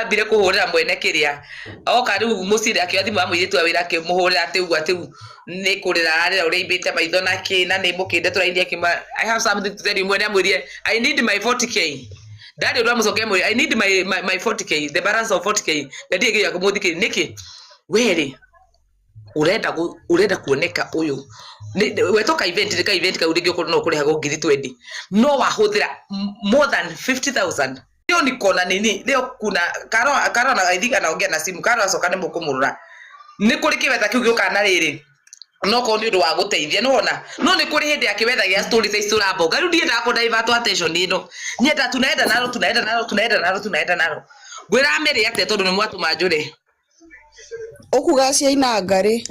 ambire kũhũrĩra mwene kĩrĩa oka rĩu mũciĩ akĩoya thimũ ya mũirĩtu wa wĩra akĩmũhũrĩra atĩ ũguo atĩ nĩ kũrĩra ararĩra ũrĩa aimbĩte maitho na kĩ na nĩ mũkĩnde tũrainie akĩma I have something to tell you. Mwene amwĩrire I need my 40K. Ndarĩ ũndũ amũcokeria mwĩre I need my 40K, the balance of 40K, na ndirĩ kĩgĩa kũmũthikĩrĩria nĩkĩ werĩ urenda urenda kuoneka uyu wetoka event rĩ ka event kau rĩngĩ ũkorwo no ũkũrĩhagwo ngiri 20 no wahũthĩra more than 50,000. Leo niko na nini, leo kuna Karo. Karo na I think anaongea na simu. Karo acoka nĩ mũkũmũrora. Nĩ kũrĩ kĩwetha kĩu gĩũkaga na rĩrĩ no korwo nĩ ũndũ wa gũteithia nĩ wona no nĩ kũrĩ hĩndĩ ya kĩwetha gĩa story ta ici tũrabonga. Rĩu ndiendaga kũ divert attention ĩno, nyenda tunaenda naro, tunaenda naro, tunaenda naro, tunaenda naro. Ngwĩra mĩrĩ atĩa tondũ nĩ mwatũma njũre. Ũkuga ciaina ngarĩ.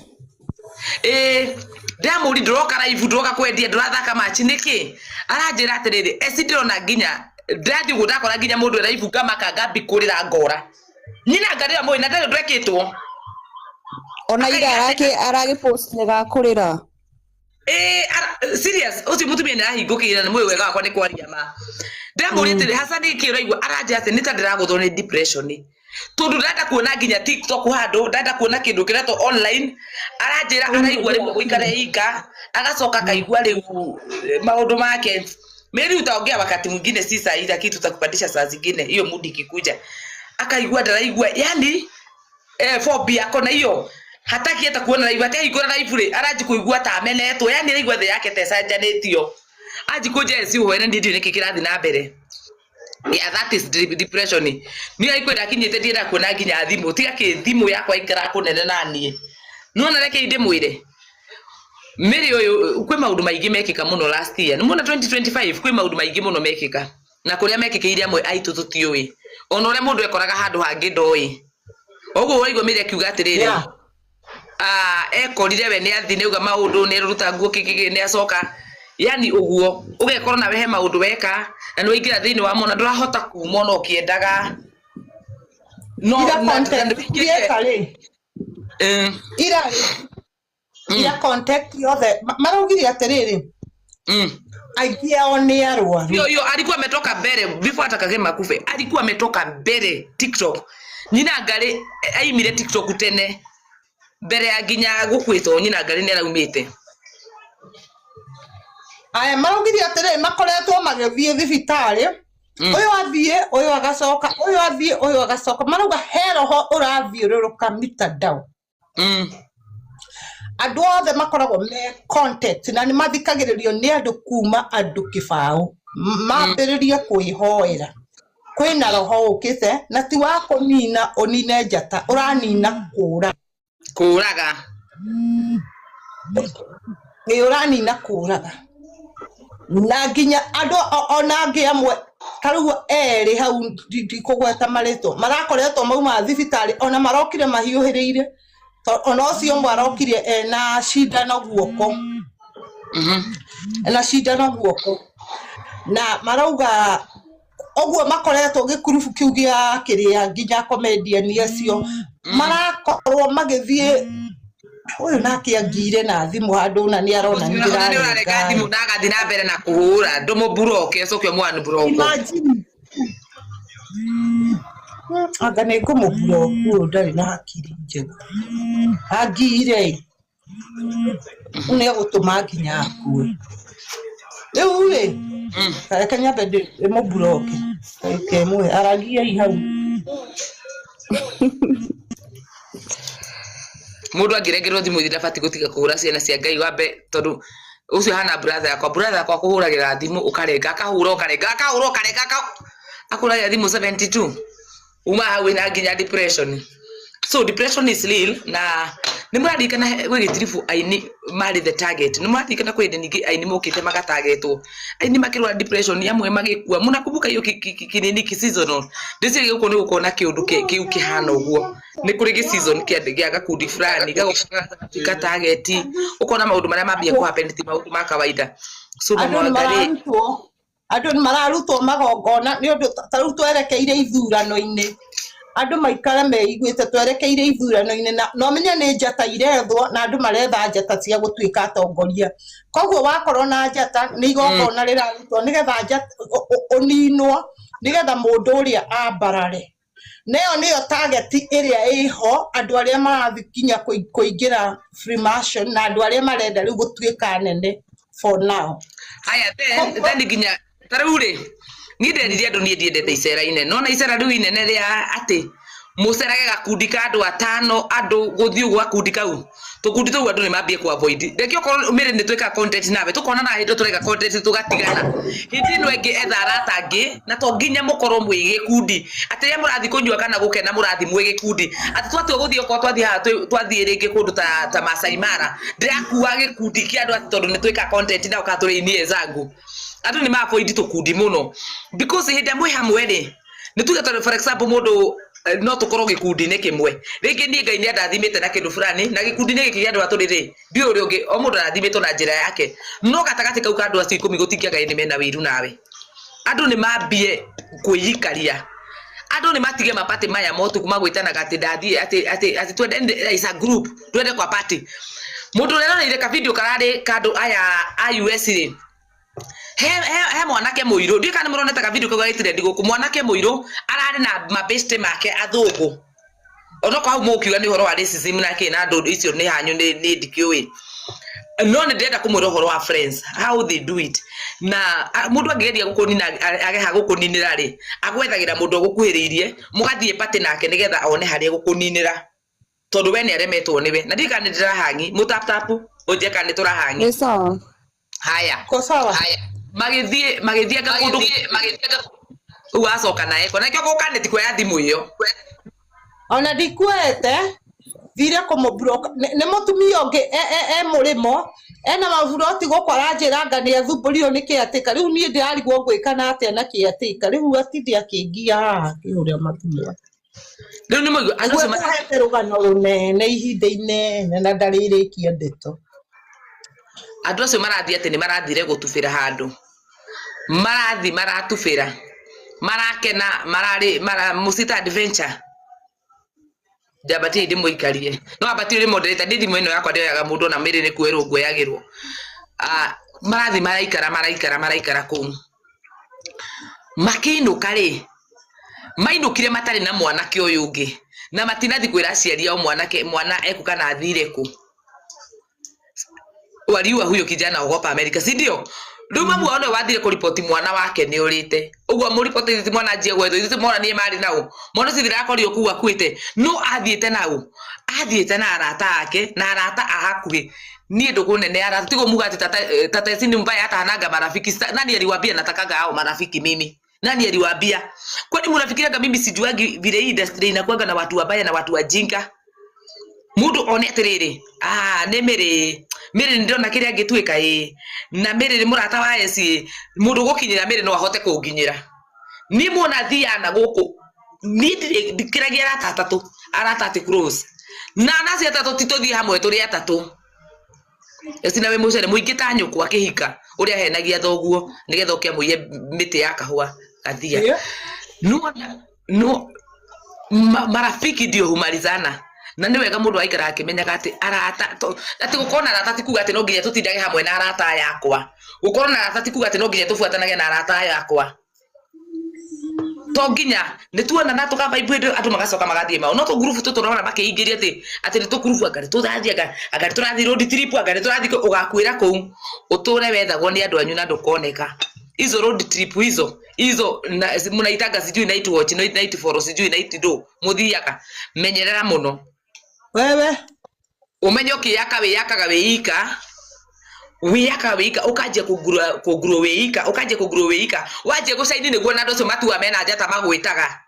Ĩĩ, ndĩramũri ndũroka live, ndũroka kwendia, ndũrathaka match nĩkĩ? Aranjĩra atĩrĩrĩ, eci ndĩrona nginya ndĩrathiĩ ũguo ndakora nginya mũndũ e live ngamaka ngambi kũrĩra ngora nyina ngarĩra mũĩ na ndarĩ ũndũ ekĩtwo. Ona ira aragĩ post ga kũrĩra. Ĩĩ, serious, ũcio mũtumia nĩ arahingũkĩire na nĩ mũĩ wega wakwa nĩ kwaria ma. Ndĩramũria atĩrĩ, hasa nĩkĩ ũraigua? Aranjĩra atĩ nĩ ta ndĩragũthwo nĩ depression tondũ ndĩrenda kuona nginya TikTok handũ, ndĩrenda kuona kĩndũ kĩretwo online. Aranjĩra araigua rĩmwe gũikara ika agacoka akaigua rĩu maũndũ make. Maybe utaongea wakati mwingine, si saa hii, lakini tutakupandisha saa zingine hiyo mood ikikuja. Akaigua ndaraigua yani phobia ako na hiyo, hataki hata kuona live. Ati ahingũra live rĩ aranji kũigua ta amenetwo, yani araigua thĩ yake ta ĩcanjanĩtio. Anji kũnjia eci ũhwene ndiũĩ nĩkĩ kĩrathiĩ na mbere. Yeah, that is depression. Niĩ aikwenda akinyĩte ndienda kuona nginya thimũ tiga kĩ thimũ yakwa ikara kũnene na niĩ nona. Reke ndĩmwĩre mĩrĩ ũyũ, kwĩ maũndũ maingĩ mekĩka mũno last year. Nĩmuona 2025 kwĩ maũndũ maingĩ mũno mekĩka na kũrĩa mekĩkĩire amwe aitũ tũtiũĩ, ona ũrĩa mũndũ ekoraga handũ hangĩ ndoĩ. Ũguo waigua mĩrĩ akiuga atĩrĩrĩ, ekorire we nĩ athi nĩauga maũndũ nĩ aruta nguo kĩkĩkĩ nĩ acoka, yani ũguo ũgekora nawe he maũndũ weka na nĩ waingĩra thĩinĩ wamo na ndũrahota kuma ona ũkĩendaga no Ira na content nĩ wĩingĩrĩte. eka rĩ ira rĩ ira contact yothe maraugire atĩrĩrĩ, aingĩ ao nĩ arwaru. Hiyo hiyo alikuwa ametoka mbere before hata Kagema akufe, alikuwa ametoka mbere TikTok. Nyina Ngarĩ aimire TikTok tene mbere ya nginya gũkwĩtwo. Nyina Ngarĩ nĩ araumĩte. Aya maraugire atĩrĩrĩ, makoretwo magĩthiĩ thibitarĩ, ũyũ athiĩ ũyũ agacoka, ũyũ athiĩ ũyũ agacoka. Marauga he roho ũrathiũrũrũka mitandao. Andũ othe makoragwo me contact na nĩ mathikagĩrĩrio nĩ andũ kuma andũ kĩbaũ mambĩrĩrie kwĩhoera kwĩna roho ũkĩte na ti wa kũnina ũnine njata ũranina kũra. Kũraga. Nĩ ũranina kũraga na nginya andũ ona angĩ amwe ta rĩu erĩ hau ndikũgweta marĩtwa marakoretwo mauma thibitarĩ ona marokire mahiũhĩrĩire. Ona ũcio ũmwe arokire ena cindano guoko, ena cindano guoko, na marauga ũguo makoretwo gĩkurubu kĩu gĩa kĩrĩa nginya comedian acio marakorwo magĩthiĩ ũyũ nake angire na thimũ handũ na nĩ arona nĩ Ona nĩ ũrarenga ndĩrarenga. Thimũ na agathiĩ na mbere na kũhũra ndũmũburoke ũcoke ũmũanburoke. Imagine. Anga nĩ ngũmũburoku ũyũ ndarĩ na hakiri njega angire rĩu nĩ egũtũma nginya akue rĩu rĩ. Reke nyambe ndĩmũburoke ndagĩka ĩmwe aragiai hau. Mũndũ angĩrengerwo thimũ ithi ndabatiĩ gũtiga kũhũra ciana cia Ngai wambe tondũ ũcio hana brother yakwa, brother yakwa kũhũragĩra thimũ ũkarenga, akahũra ũkarenga, akahũra ũkarenga, akũhũragĩra thimũ 72 uma hau wĩna nginya depression. So depression is real na Nĩ mũraririkana gwĩ gĩtiribu aini marĩ the target. Nĩ mũraririkana kwĩ hĩndĩ ningĩ aini mokĩte magatagetwo. Aini makĩrwara depression amwe magĩkua. Mũnakumbuka hiyo kinini ki seasonal. Ndĩciria gũkũ nĩ gũkorwo na kĩũndũ kĩu kĩhana ũguo. Nĩ kũrĩ gĩ season kĩa gakundi fulani gagoka gagatuĩka target. Ũkona maũndũ marĩa mambia kũ happen ti maũndũ ma kawaida. So andå mama nä Wangari mararutwo andå nä mararutwo magongona nä å ndå ta rä u twerekeire ithurano-inä andå maikare meiguä te twerekeire ithurano-inä na no menye nä njata irethwo na andå maretha njata cia gå tuä ka atongoria koguo wakorwo na njata nä igongona rä rarutwo nä getha njata å ninwo nä getha må ndå å rä a ambarare neyo nĩyo target ĩrĩa ĩho andũ arĩa marathiĩ nginya kũingĩra Freemason na andũ arĩa marenda rĩu gũtuĩka nene for now. Haya then Koguo then nginya ta rĩu rĩ niĩ nderire andũ niĩ ndiendete icera inene nona icera rĩu inene rĩa atĩ mũcerage gakundi ka andũ atano andũ gũthiĩ ũguo gakundi kau tũkundi tũu andũ nĩ mambie ku avoid reke okorwo mĩrĩ nĩ twĩkaga content nawe tũkona na hĩndĩ tũreka content tũgatigana hĩndĩ ĩno ĩngĩ etha arata angĩ na to nginya mũkorwo mwĩ gĩkundi atĩ rĩrĩa mũrathiĩ kũnyua kana gũkena mũrathiĩ mwĩ gĩkundi atĩ twatua gũthiĩ okorwo twathiĩ haha twathiĩ rĩngĩ kũndũ ta Masai Mara ndĩrakua gĩkundi kĩa andũ atĩ tondũ nĩ twĩkaga content nao kana tũrĩ ini ezangu andũ nĩ ma avoid tũkundi mũno because hĩndĩ ĩrĩa mwĩ hamwe rĩ nĩ tuge tondũ for example mũndũ no tũkorwo gĩkundi-inĩ kĩmwe rĩngĩ niĩ Ngai nĩ andathimĩte na kĩndũ fulani na gĩkundi-inĩ gĩkĩ kĩa andũ aya tũrĩ rĩ ndiũĩ ũrĩa ũngĩ o mũndũ arathimĩtwo na njĩra yake no gatagatĩ kau ka andũ acio ikũmi gũtingĩaga nĩ mena wĩiru nawe andũ nĩ mambie kwĩikaria andũ nĩ matige mapatĩ maya motuku magwĩtanaga atĩ ndathiĩ atĩ atĩ atĩ twende is a group twende kwa party mũndũ ũrĩa aroreire ka video kararĩ ka andũ aya a US rĩ he mwanake mũirũ ndiũĩ kana nĩ mũronete ka video kau gagĩtrend gũkũ mwanake mũirũ ararĩ na mabeshte make athũngũ onokorwo hau mũkiuga nĩ ũhoro wa racism na kĩ na andũ icio nĩ hanyu nĩ ndikĩũĩ no nĩ ndĩrenda kũmwĩra ũhoro wa friends how they do it na mũndũ angĩgeria gũkũnina ageha gũkũninĩra rĩ agwethagĩra mũndũ ũgũkuhĩrĩirie mũgathiĩ party nake nĩgetha one harĩa gũkũninĩra tondũ we nĩ aremetwo nĩwe na ndiũĩ kana nĩ ndĩrahangi mũtaputapu ũnjie kana nĩ tũrahangi Nĩ sawa. Haya ko sawa haya magĩthiĩ magĩthianga kũndũ rĩu acoka na eko nakĩo gũka nĩ ti kuoya thimũ ĩyo ona ndikuete thire kũmũ nĩ mũtumia ũngĩ e mũrĩmo ena maburoti gũkũ aranjĩra anga nĩ athumbũrirwo nĩ kĩatĩka rĩu niĩ ndĩrarigwo ngwĩka na atĩa na kĩatĩka rĩu atinde akĩngia haha akĩhũrĩra mathimũ rĩu nĩ mũigua andũ nĩguo acio ekũhete rũgano rũnene ihinda inene na ndarĩrĩkia ndeto andũ acio marathiĩ atĩ nĩ marathire gũtubĩra handũ marathi maratubĩra marakena mararĩ mara mũcita adventure njambatie ndĩmũikarie no ambatie ũrĩ moderator ndĩ thimũ ĩno yakwa ndĩoyaga mũndũ ona mĩrĩ nĩ kuoerwo nguoyagĩrwo. Marathi maraikara maraikara maraikara kũu makĩinũka rĩ mainũkire matarĩ na mwanake ũyũ ũngĩ na matinathi kwĩra aciari ao mwanake mwana eku kana athire kũ waliua huyo kijana ogopa America si ndio rĩu mamu wao nĩwe wathire kũriboti mwana wake nĩ ũrĩte ũguo mũribotĩte mwana anjie gwethwo ithuĩ monanie marĩ nao mwana ũcio ndĩrakorirwo kũu akuĩte no athiĩte nao athiĩte na arata ake na arata a hakuhĩ niĩ ndũgũ nene ya arata tigo muga ati tata, tata esi ni mbaya hata hananga marafiki. Nani aliwaambia natakanga hao marafiki mimi? Nani aliwaambia? Kwani mnafikirianga mimi sijuagi vile hii industry inakuanga na watu wabaya na watu wajinga? Mundu one atiriri, nĩ mĩrĩ mĩrĩ nĩ ndĩrona kĩrĩa angĩtuĩka ĩ na mĩrĩ nĩ mũrata wa esi mũndũ ũgũkinyĩra mĩrĩ no ahote kũnginyĩra niĩ muona thiaga na gũkũ niĩ ndirĩ ndikĩragia arata atatũ arata atĩ close na nacio atatũ ti tũthiĩ hamwe tũrĩ atatũ eci na wĩ mũcere mũingĩ ta nyũkwa akĩhika ũrĩa ahenagia thoguo nĩgetha ũke amũiye mĩtĩ ya kahũa gathia. Yeah. Nuona no marafiki ndio humalizana na nĩ wega mũndũ aikara akĩmenyaga atĩ arata atĩ gũkorwo na arata ti kuga atĩ no nginya tũtindage hamwe na arata aya akwa gũkorwo na arata ti kuga atĩ no nginya tũbuatanage na arata aya akwa to nginya nĩ tuonana tũkamba hĩndĩ andũ magacoka magathiĩ mao no tũngurubu tũtũ ũrona makĩingĩria atĩ atĩ nĩ tũkurubu anga nĩ tũrathiĩ anga nĩ tũrathiĩ road trip anga nĩ tũrathiĩ ũgakuĩra kũu ũtũre wethagwo nĩ andũ anyu na ndũkoneka hizo road trip hizo hizo mnaitanga sijui night watch night follow sijui night do muthiaga menyerera muno Wewe umenye ukiyaka wiyakaga wiyika wiyakaga wiyika ukanjia kungurwo wiyika ukanjia kungurwo wiyika wanjia gucaini niguo na andu acio matua mena njata magwitaga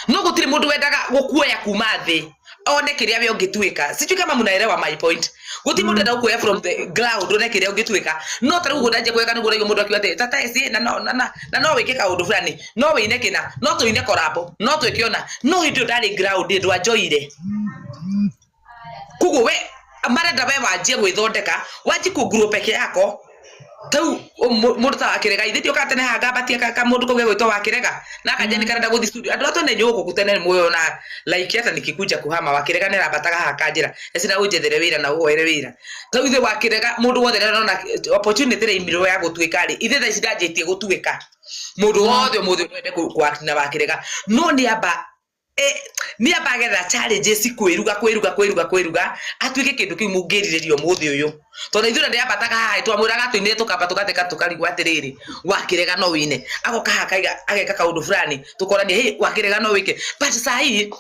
no gutiri mundu wendaga gukuoya kuma thi One kiria we ungituika. Sijui kama mnaelewa my point. Guti mundu enda kuoya from the ground one kiria ungituika. No ta riu ndanjia kuweka niguo raigua mundu akiuga ati tata eci na no na na na no wike kaundu fulani, no wine kina, no tuine korabo, no twike ona. No hindi ndari ground ndwanjoire. Koguo we marenda we wanjie gwithondeka, wanjie kũngurwo peke yako. Tau mundu ta wakirega ithe ndiokaga tene haha ngambatia ka mundu kau gegwitwo wakirega na akanja ni karenda guthi studio andu atene nyugu tene muoyo na like hata nikikuja kuhama wakirega ni rambataga haha kanjira eci na unjethere wira na uhoere wira tau ithe wakirega mundu wothe arona opportunity raimirwo ya gutuika ri ithe thaa ici ndanjitie gutuika mundu wothe umuthi wende ku na wakirega no ni amba ni amba agetha challenges kwiruga kwiruga kwiruga kwiruga atuike kindu kiu mungiririria umuthi uyu tondu ithuĩ ndĩambataga haha twamwĩraga tũinire tũkamba tũgateka tũkarigwo atĩrĩrĩ wakĩrega no wine agoka haha akaiga ageka kaũndũ fulani tũkorania hey wakĩrega no wĩke but saa hii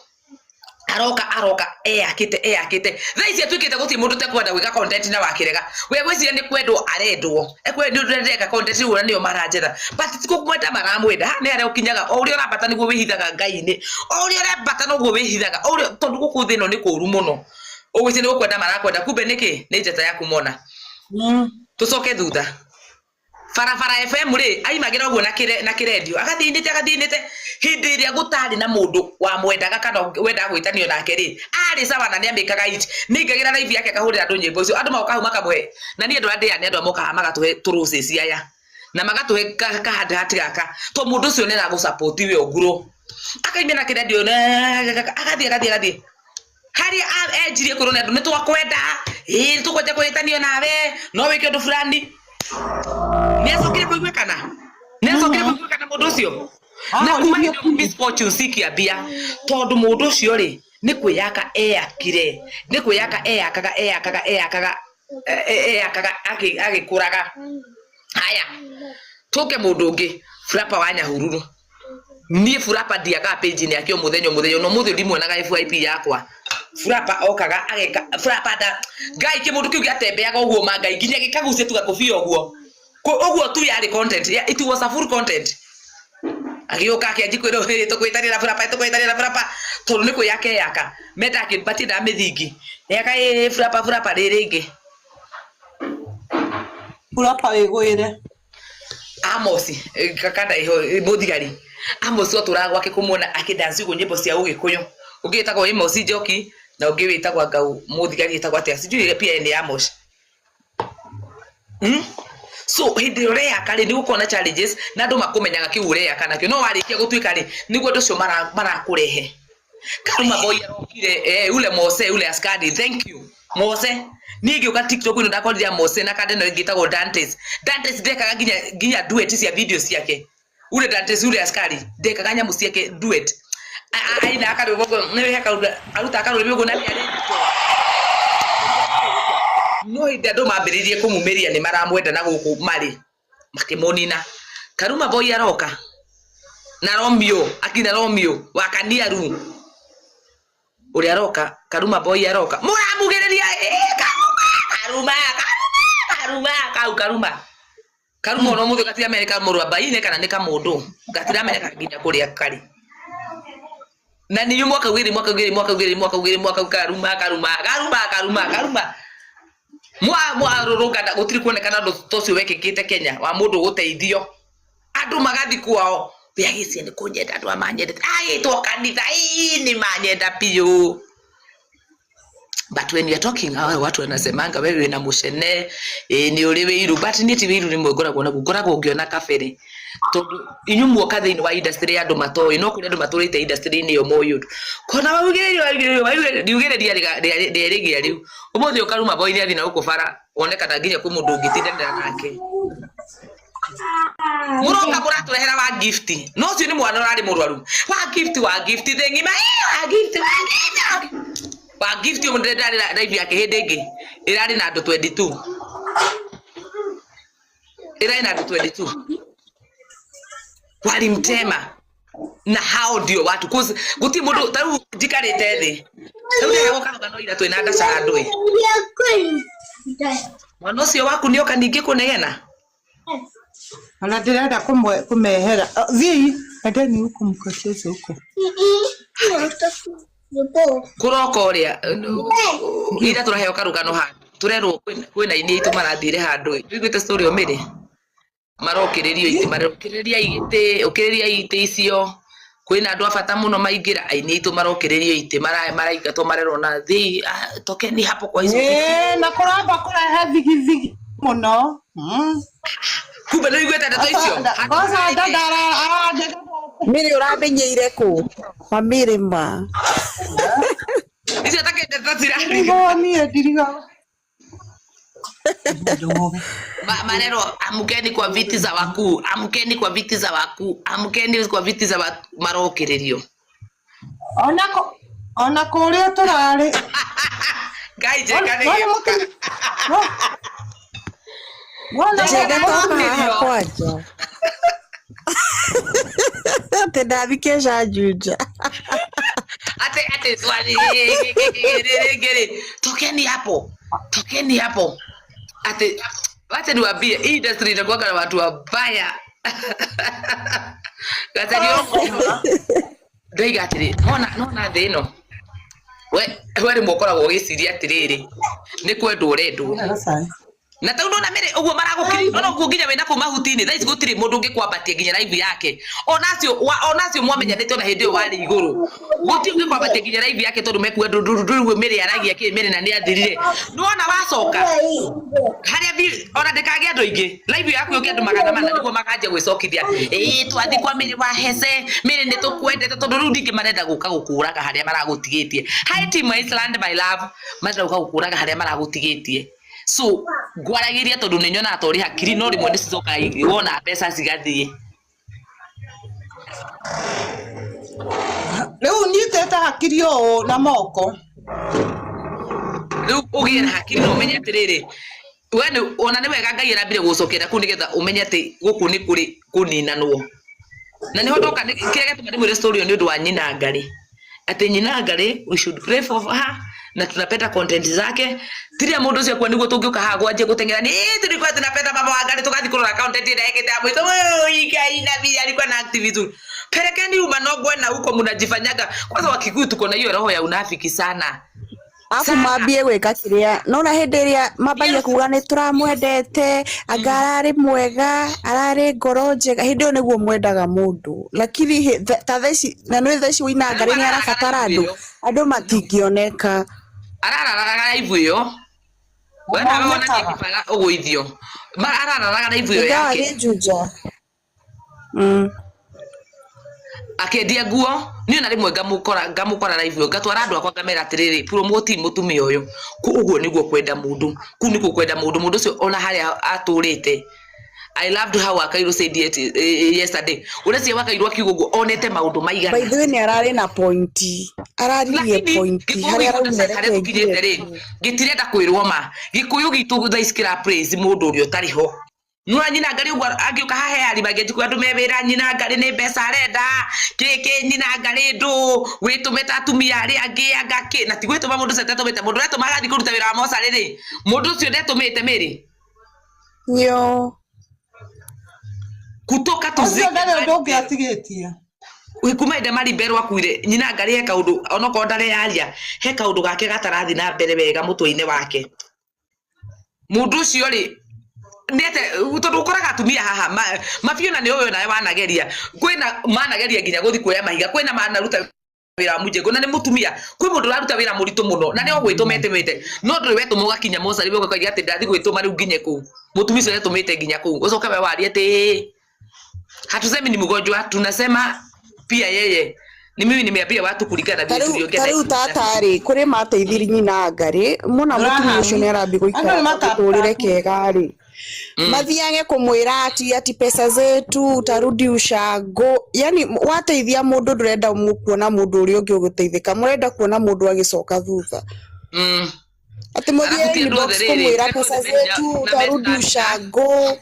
aroka aroka eyakĩte eyakĩte thaa ici atuĩkĩte gũtirĩ mũndũ ũtekwenda gwĩka content na wakĩrega we gwĩciria nĩ kwendwo arendwo ekwenda nĩ ũndũ ndĩreka content rĩu ona nĩyo maranjetha but ti kũmwenda maramwenda haha nĩ harĩa ũkinyaga o ũrĩa ũrambata nĩguo wĩhithaga Ngai-inĩ o ũrĩa ũrambata noguo wĩhithaga o ũrĩa tondũ gũkũ thĩ ĩno nĩ kũũru mũno ũgwĩciria nĩ gũkwenda marakwenda kumbe nĩkĩ nĩ njata yaku mona tũcoke thutha Barabara FM rĩ aimagĩra ũguo na kĩrendio agathiĩ agathiĩ hĩndĩ ĩrĩa gũtarĩ na mũndũ wamwendaga kana wendaga gwĩtanio nake rĩ arĩ sawa na nĩamĩkaga it nĩaingagĩra live yake akahũrĩra andũ nyĩmbo icio andũ magoka hau makamũhe na niĩ andũ arĩa ndĩaga nĩ andũ arĩa mokaga magatũhe tũrũcĩci aya na magatũhe kahandi hati gaka to mũndũ ũcio nĩ aragũ we ũngurũ akaimia na kĩrendio agathiĩ agathiĩ agathiĩ harĩa enjirie kwĩrwo nĩ andũ nĩ twakwenda ĩĩ nĩ tũkwenda kwĩtanio nawe no wĩke ũndũ fulani nĩacokire kũiguĩkana nĩacokire kũiguĩkana mũndũ ũcio na kuma hĩndĩ ĩyo misfortune cikiambia tondũ mũndũ ũcio rĩ nĩ kwĩyaka eyakire nĩ kwĩyaka eyakaga eyakaga eyakaga eyakaga agĩkũraga haya tũke mũndũ ũngĩ Flapper wa Nyahururu niĩ Flapper ndiakaga page-inĩ yake o mũthenya o mũthenya no mũthĩ ndimuonaga FYP yakwa Flapper okaga ageka Flapper nda Ngai kĩmũndũ kĩu gĩatembeaga ũguo ma Ngai nginya gĩkagucia tu gakobia ũguo ũguo tu yarĩ content it was a full content agĩũka akĩanji kwĩrwo hĩ tũkwĩtanĩra Flapper tũkwĩtanĩra Flapper tondũ nĩ kwĩyaka eyaka mendaga matiendaga mĩthingi yaka ĩ Flapper Flapper rĩ rĩngĩ Flapper wĩgwĩre Amos kakanda iho mũthigari Amos watũraga gwake kũmuona akĩdance ũguo nyĩmbo cia ũgĩkũyũ ũngĩ wĩtagwo Amos Njoki na ũngĩ wĩtagwo ngau mũthigari wĩtagwo atĩa sijui pia ni Amos So hĩndĩ ĩrĩa ũreyaka rĩ nĩ gũkorwo na challenges na andũ makũmenyaga kĩu ũreyaka nakĩo no warĩkia gũtuĩka rĩ nĩguo andũ acio marakũrehe Karuma boy arokire ule Mose ule askari thank you Mose niĩ ngĩũka TikTok ĩno ndakorire Mose na kanda ĩno ĩngĩ ĩtagwo Dantes Dantes ndekaga nginya nginya duet cia video ciake ule Dantes ule askari ndekaga nyamũ ciake duet aina akarwĩmbo ũguo nĩ arutaga karwĩmbo ũguo na nĩ arĩ no hĩndĩ andũ mambĩrĩirie kũmumĩria nĩ maramwenda na gũkũ marĩ makĩmũnina Karuma boy aroka na Romeo akina Romeo wa Kaniaru ũrĩa aroka Karuma boy aroka mũramugĩrĩria Karuma Karuma Karuma kau Karuma Karuma ona ũmũthĩ gatiramenya mũrũ wa mbaine kana nĩ kamũndũ gatiramenyeka nginya kũrĩa karĩ na nĩ mwaka ugĩrĩ mwaka ugĩrĩ mwaka ugĩrĩ mwaka ugĩrĩ mwaka Karuma Karuma Karuma Karuma Karuma mwa mwarũrũngana gũtirĩ kuonekana ũndũ ta ũcio wekĩkĩte Kenya wa mũndũ gũteithio andũ magathi kwao wĩagĩcie nĩ kũnyenda andũ aya manyendete agĩtwo kanitha ii nĩ manyenda biũ but when you are talking hawa watu wanasemanga wewe wĩna mũcene nĩ ũrĩ wĩiru but niĩ ti wĩiru rĩmwe ngoragwo naguo ngoragwo ngĩona kabere tondũ inyuĩ muoka thĩinĩ wa industry ya andũ matoĩ no kũrĩ andũ matũrĩte industry-inĩ ĩyo moĩ ũndũ kona waugĩrĩria waugĩrĩria riugĩrĩria rĩrĩgĩa rĩu ũmũthĩ ũkaruma boy nĩ athiĩ na gũkũ bara wonekana nginya kwĩ mũndũ ũngĩtindanĩra nake mũroka mũratũrehera wa gift no ũcio nĩ mwana ũrarĩ mũrwaru wa gift wa gift thĩ ng'ima wa gift wa gift wa gift ũmwe ndĩrarĩ live yake hĩndĩ ĩngĩ ĩrarĩ na andũ 22 ĩrarĩ na andũ 22 walimtema na hao ndio watu cause guti mundu tariu njikarite thi riu ndĩragwo karũgano ira twĩna ndaca handũ ĩ mwana ũcio waku nĩoka ningĩ kũnegena Ona ndĩrenda kũmehera. Thiĩi, endeni huko mkacheze huko. Kũroka ũrĩa ira tũraheo karũgano handũ tũrerwo kwĩna aini aitũ marathire handũ tũiguĩte story ũmĩrĩ marokĩrĩrio itĩ marokĩrĩria itĩ ũkĩrĩria itĩ icio kwĩna andũ a bata mũno maingĩra aini aitũ marokĩrĩrio itĩ maraingatwo marerwo na thiĩ tokeni hapo kwa hizo viti. Na kũramba kũrehe thigithigi mũno. Kumbe nĩ ũiguĩte ndeto icio. Kwanza dada arandĩka Mĩrĩ ũramenyeire kũ? Mamĩrĩ ma. Icio ta ndeto cirarĩ. Ndirigwo niĩ ndirigwo. Marerwo amkeni kwa viti za wakuu, amkeni kwa viti za wakuu, amkeni kwa viti za wakuu, marokĩrĩrio. Ona kũrĩa tũrarĩ. Ngai njega nĩ gĩũka. Njega toka haha kwanja. Atĩ ndathi kesha Juja. Ate ate swali rĩngĩ tokeni hapo. Tokeni hapo. Ate wacha niwaambie hii industry inakuwa na watu wabaya. Gacario ndoiga atĩrĩ nona thĩ ĩno we rĩmwe ũkoragwo ũgĩciria atĩrĩrĩ nĩ kwendwo ũrendwo na tau ndona mĩrĩ ũguo maragũkiri ona ũguo nginya wĩna kũu mahuti-inĩ thaa ici gũtirĩ mũndũ ũngĩkwambatia nginya live yake onacio mwamenyanĩte ona hĩndĩ ĩyo warĩ igũrũ gũtirĩ ũngĩkwambatia nginya live yake tondũ mekuga ndũrĩ mĩrĩ aragia kĩ mĩrĩ na nĩ athirire nĩwona wacoka harĩa ona ndĩkagĩa andũ aingĩ live yaku yũke andũ 400 nĩguo makanjia gwĩcokithia ĩĩ twathi kwa mĩrĩ wa hece mĩrĩ nĩ tũkwendete tondũ rĩu ningĩ marenda gũka gũkũraga harĩa maragũtigĩtie. Hi team Iceland my love marenda gũka gũkũraga harĩa maragũtigĩtie. So ngwaragĩria tondũ nĩ nyonaga ta ũrĩ hakiri no rĩmwe nĩ cicokaga wona mbeca cigathiĩ. Rĩu nyitĩte hakiri ũũ na moko. Rĩu ũgĩe na hakiri na ũmenye atĩrĩrĩ we nĩ ona nĩ wega Ngai arambire gũgũcokera kũu nĩgetha ũmenye atĩ gũkũ nĩ kũrĩ kũninanwo. Na nĩho ndoka kĩrĩa gĩatũma ndĩmwĩre story ĩyo nĩ ũndũ wa Nyina Ngarĩ. Atĩ Nyina Ngarĩ we should pray for her na tunapenda content zake tiria mundu ucio kwa niguo tungĩũka haha gwanjie gũteng'era ni tulikuwa tunapenda mama wa Ngarĩ tugathiĩ kũrora content ĩrĩa ĩkĩte ya mũico Ngai na vile alikuwa na activism pelekeni umanogwe na huko mnajifanyaga kwanza Wakikuyu tuko na hiyo roho ya unafiki sana Afu mambie gwĩka kĩrĩa nona hĩndĩ ĩrĩa mambagia kuga nĩ tũramwendete anga ararĩ mwega ararĩ ngoro njega hĩndĩ ĩyo nĩguo mwendaga mũndũ lakini ta thaa ici na nĩ thaa ici Waina Ngarĩ nĩ arabatara andũ andũ matingĩoneka arararaga live ĩyo we nawe wona nĩ ũgũithio arararaga live ĩyo yake Juja akendia nguo niĩ ona rĩmwe ngamũkora live ĩyo ngatwara andũ akwa ngamera atĩrĩrĩ promote mũtumia ũyũ ũguo nĩguo kwenda mũndũ kũu nĩkuo kwenda mũndũ mũndũ ũcio ona harĩa atũrĩte. I loved how Wakairũ said it yesterday. Ũreciria Wakairũ akiuga ũguo onete maũndũ maigana. By the way nĩ ararĩ na pointi. Araririe pointi harĩa araumire tũkinyĩte rĩ gĩtirenda kwĩrwo ma Gĩkũyũ gitũ thaa ici kĩra praise mũndũ ũrĩa ũtarĩ ho. Nĩwona Nyina Ngarĩ ũguo angĩũka haha he arima angĩanjia andũ me wĩra Nyina Ngarĩ nĩ mbeca arenda kĩkĩ Nyina Ngarĩ ndũ wĩtũmĩte atumia arĩa angĩ anga kĩ na ti gwĩtũma mũndũ ũcio atetũmĩte mũndũ ũretũma agathiĩ kũruta wĩra wa mocarĩ rĩ mũndũ ũcio ndetũmĩte mĩrĩ. Yo. Kutoka tuzike ndarĩ ũndũ ũngĩ atigĩtie kuma hĩndĩ Maribel akuire Nyina Ngarĩ he kaũndũ onokorwo ndareyaria he kaũndũ gake gatarathi na mbere wega mũtwe-inĩ wake mũndũ ũcio rĩ nĩate tondũ ũkoraga atumia haha mabiũ na nĩ ũyũ nawe wanageria kwĩna manageria nginya gũthiĩ kuoya mahiga kwĩna manaruta wĩra wa mũjengo na nĩ mũtumia kwĩ mũndũ ũraruta wĩra mũritũ mũno na nĩ ogwĩtũma etũmĩte no ndũrĩ wetũma ũgakinya mocarĩ ũgakauga atĩ ndathi gwĩtũma rĩu nginye kũu mũtumia ũcio ndetũmĩte nginya kũu ũcoke we warie atĩ hatusemi ni mgonjwa tunasema pia yeye ni mimi nimeambia watu kulingana na vile tuliongea. Tariu tata ri kuri mateithiri Nyina Ngarĩ mona mũtumia ũcio nĩ arambia gũikara gĩtũrĩre kega rĩ mathiage kumwira ati pesa zetu utarudi ushago yani wateithia mũndũ ndũrenda kuona mũndũ ũrĩa ũngĩ ũgũteithĩka mũrenda kuona mũndũ agĩcoka thutha ati mũthiĩ inbox kumwira pesa zetu utarudi ushago.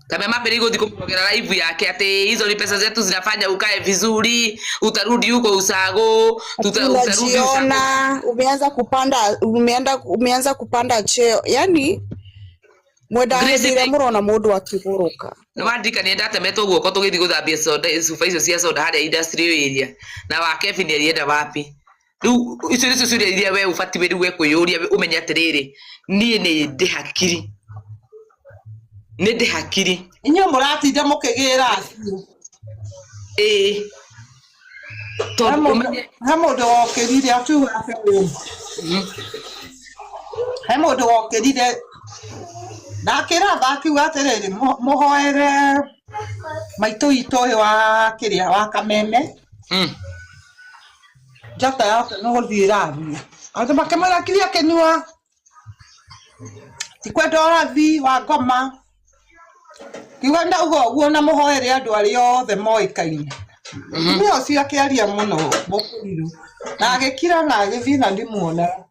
Kama mapere gũthiĩ kũmũrogera live yake ati hizo ni pesa zetu zinafanya ukae vizuri utarudi huko usago utarudi usago umeanza kupanda cheo yani mwenda hĩndĩ ĩrĩa mũrona mũndũ akĩgũrũka. Nĩ wandirikania ndatemetwo guoko tũgĩthiĩ gũthambia soda cuba icio cia soda harĩa industrial area na wa Kevin alienda wapi. Rĩu icio nĩcio ciũria iria we ũbatiĩ rĩu we kwĩyũria ũmenye atĩrĩrĩ, niĩ nĩ ndĩ hakiri, nĩ ndĩ hakiri. Inyuĩ mũratinda mũkĩgĩra acio. Ĩĩ, tondũ ũmenye He mũndũ wokĩrire akiuga atĩrĩrĩ, he mũndũ wokĩrire na akĩratha akiuga atĩrĩrĩ, mũhoere maitũ witũ ũyũ wa kĩrĩa wa Kameme, njata yake nĩ gũthiĩ ĩrathiĩ. Andũ makĩmwĩra kiria kĩnua, ti kwenda ũrathi wa ngoma. Kiuga ndauga ũguo na mũhoere andũ arĩa othe moĩkaine. Mũtumia ũcio akĩaria mũno mũkũrirũ na agĩkira na agĩthiĩ na ndimuonaga.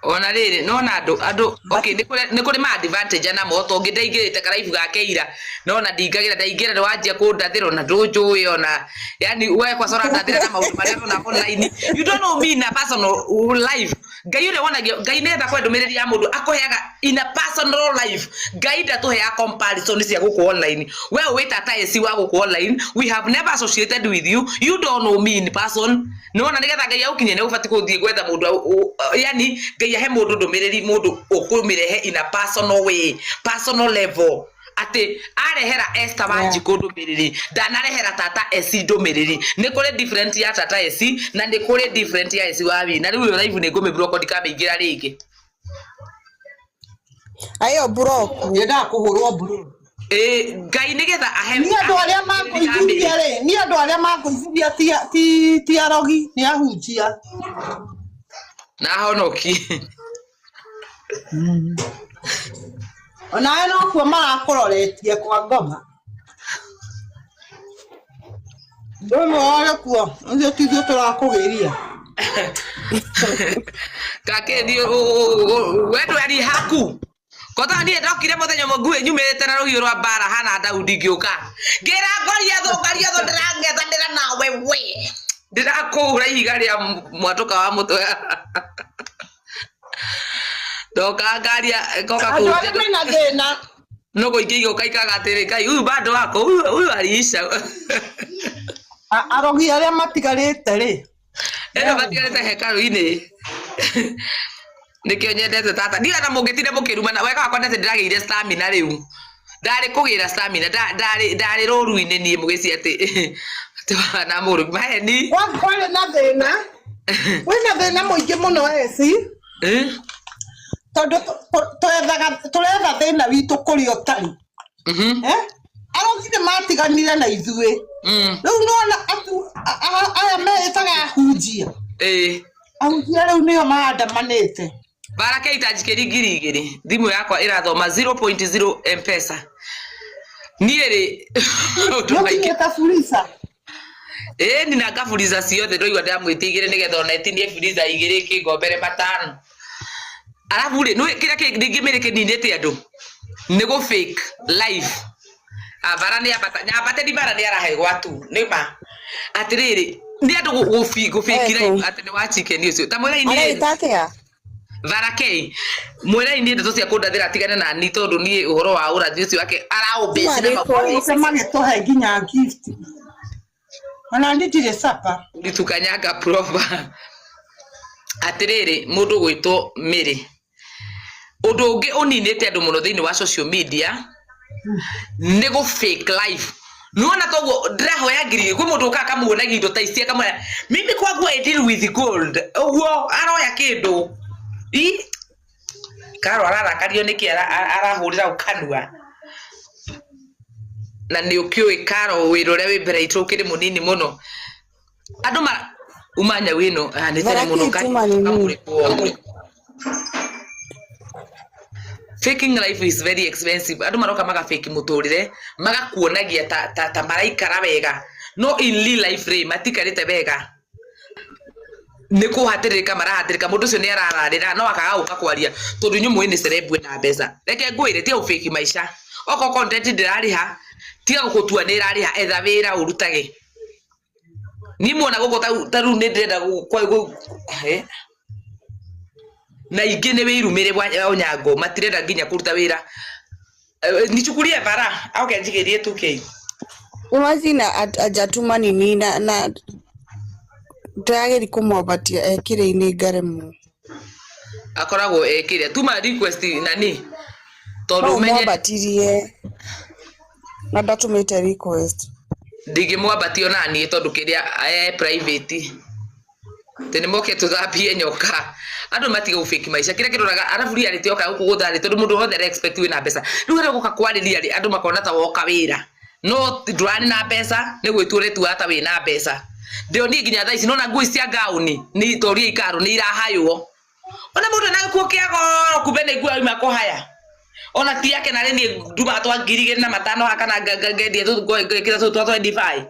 Ona rĩrĩ nona andũ okay, nĩ kũrĩ ma advantage namo to ngĩ ndaingĩrĩte karaibu gake ira nona ndingagĩra ndaingĩra nĩ wanjia kũndathĩra ona ndũnjũĩ ona yani we kwaca ũrandathĩra na maũndũ marĩa ũrona online. You don't know me in a personal life. Ngai ũrĩa wonagia Ngai nĩgetha kwe ndũmĩrĩri ya mũndũ akũheaga in a personal life. Ngai ndatũheaga comparison cia gũkũ online. We ũĩ tata eci wa gũkũ online, we have never associated with you, you don't know me in person. Nĩwona nĩgetha Ngai agũkinyie nĩ ũbatiĩ gũthiĩ gwetha mũndũ, yani Ngai ahe mũndũ ndũmĩrĩri mũndũ ũkũmĩrehe in a personal way, personal level. Atĩ arehera Esther Wanjikũ ndũmĩrĩri, ndanarehera tata eci ndũmĩrĩri. Nĩ kũrĩ different ya tata eci na nĩ kũrĩ different ya eci wa wina. Rĩu ĩyo live nĩ ngũmĩblock ndikamĩingĩra rĩngĩ. Ayo block. Nyendaga kũhũrwo mburu. Ĩĩ, Ngai nĩgetha ahe Niĩ andũ arĩa mangũithĩria rĩ, niĩ andũ arĩa mangũithĩria ti arogi, nĩ ahunjia. Na honoki. Onawe nokuo marakũroretie kwa ngoma. Ndũmwe warĩ kuo, ithuĩ ti ithuĩ tũrakũgĩria. Kakĩthi we ndweri haku. Kota niĩ ndokire mũthenya ũmwe nguĩ nyumĩrĩte na rũhiũ rwa mbara hana Daudi ngĩũka. Ngĩra Goliathũ, Goliathũ ndĩrang'ethanĩra nawe we. Ndĩrakũhũra ihiga rĩa mwatũka wa mũtwe. Ndoka ngaria ngoka Andũ arĩa mena thĩna. Nũgũ ingĩ igũka ikaga atĩrĩ, Ngai huyu bado wako, huyu aliisha. Arogi arĩa matigarĩte rĩ. Ĩno matigarĩte hekarũ-inĩ. Nĩkĩo nyendete tata. Ndiũĩ ona mũngĩtinda mũkĩrumana. Wega wakwa nĩ atĩ ndĩragĩire stamina rĩu. Ndarĩ kũgĩra stamina, ndarĩ rũru-inĩ niĩ mũgĩci atĩ atĩ na mũrũ maheni. Kwarĩ na thĩna. Kwĩna thĩna mũingĩ mũno eci. Tondũ tũretha thĩna witũ kũrĩa ũtarĩ. Arogi nĩ matiganire na ithuĩ. Rĩu nĩwona aya meĩtaga ahunjia. Ahunjia rĩu nĩo maandamanĩte. Baraka itanjikĩri 2000 thimũ yakwa ĩrathoma 0.0 M-Pesa. Niĩ rĩ maũndũ maingĩ. Nĩũkinyĩte Fuliza? Ĩĩ nina ngafuliza ciothe ndoigua ndĩramwĩtia igĩrĩ nĩgetha ona ĩtinie fuliza igĩrĩ ĩkĩngombere matano. Arabu rĩ, nĩũĩ kĩrĩa kĩngĩ kĩninĩte andũ nĩ gũ fake life. Bara nĩ ambata, nyambate ni bara nĩ arahe gwatu, nĩ ma. Atĩrĩrĩ, nĩ andũ gũ fake life atĩ nĩ wa chicken ũcio. Ta mwĩrei niĩ. Areita atĩa? Varakei, mwĩrei niĩ ndeto cia kũndathĩra atigane na niĩ tondũ niĩ ũhoro wa ũrathi ũcio wake araũmbĩci na maũndũ. Magĩtũhe nginya gift. Ona niĩ ndirĩ sapa. Nditukanyanga proper. Atĩrĩrĩ, mũndũ ũgwĩtwo Mary. Ũndũ ũngĩ ũninĩte andũ mũno thĩinĩ wa social media nĩ gũ fake life. Nĩwona toguo ndĩrahoya ngiri igĩrĩ, kwĩ mũndũ ũkaga akamuonagia indo ta ici akamwĩra mimi kwangu I deal with gold. Ũguo aroya kĩndũ. I Karo ararakario nĩkĩ arahũrĩra ũkanua. Na nĩ ũkĩũĩ Karo wĩra ũrĩa wĩ mbere itũ ũkĩrĩ mũnini mũno. Andũ ma uma nyau ĩno, nĩ tene mũno kamũrĩkwo. Faking life is very expensive. Andũ maroka maga fake mũtũrĩre, magakuonagia ta maraikara wega. No in real life rĩ, matikarĩte wega. Nĩ kũhatĩrĩrĩka marahatĩrĩka, mũndũ ũcio nĩ arararĩra, no akaga gũka kwaria, tondũ inyuĩ mũĩ nĩ celeb ĩna mbeca. Reke ngwĩre, tiga gũ fake maica. Okorwo content ndĩrarĩha, tiga gũtua nĩ ĩrarĩha, etha wĩra ũrutage. Niĩ muona gũkũ ta rĩu nĩ ndĩrenda na ingĩ nĩ wĩirumĩre wa Onyango, matirenda nginya kũruta wĩra. Nichukulie bara au kenjigirie 2k. Imagine ajatuma nini na ndĩrageria kũmwambatia ekĩrĩ-inĩ ngaremwo. Akoragwo ekire tuma request nani tondu No umenye ũmwambatirie na ndatũmĩte request. Ndingĩmwambatia ona niĩ tondu kĩrĩa private tĩ nĩ moke tũthambie nyoka andũ matige gũfake maica kĩrĩa kĩroraga arabu reality yoka gũkũ gũtharĩ tondũ mũndũ wothe expect wĩna mbeca rĩu harĩa ũgũka kwarĩria rĩ andũ makona ta woka wĩra no ndũrarĩ na mbeca nĩ gwĩtua ũretua ta wĩna mbeca ndĩonire nginya thaa ici nona nguo ici cia ngaũni nĩ toria ikaro nĩ irahaywo ona mũndũ ena gĩkuo kĩa goro kumbe nĩ nguo auma kũhaya ona ti yake narĩ niĩ ndumaga twa 2500 haha kana ngendia ngekĩra tũtũ twa 25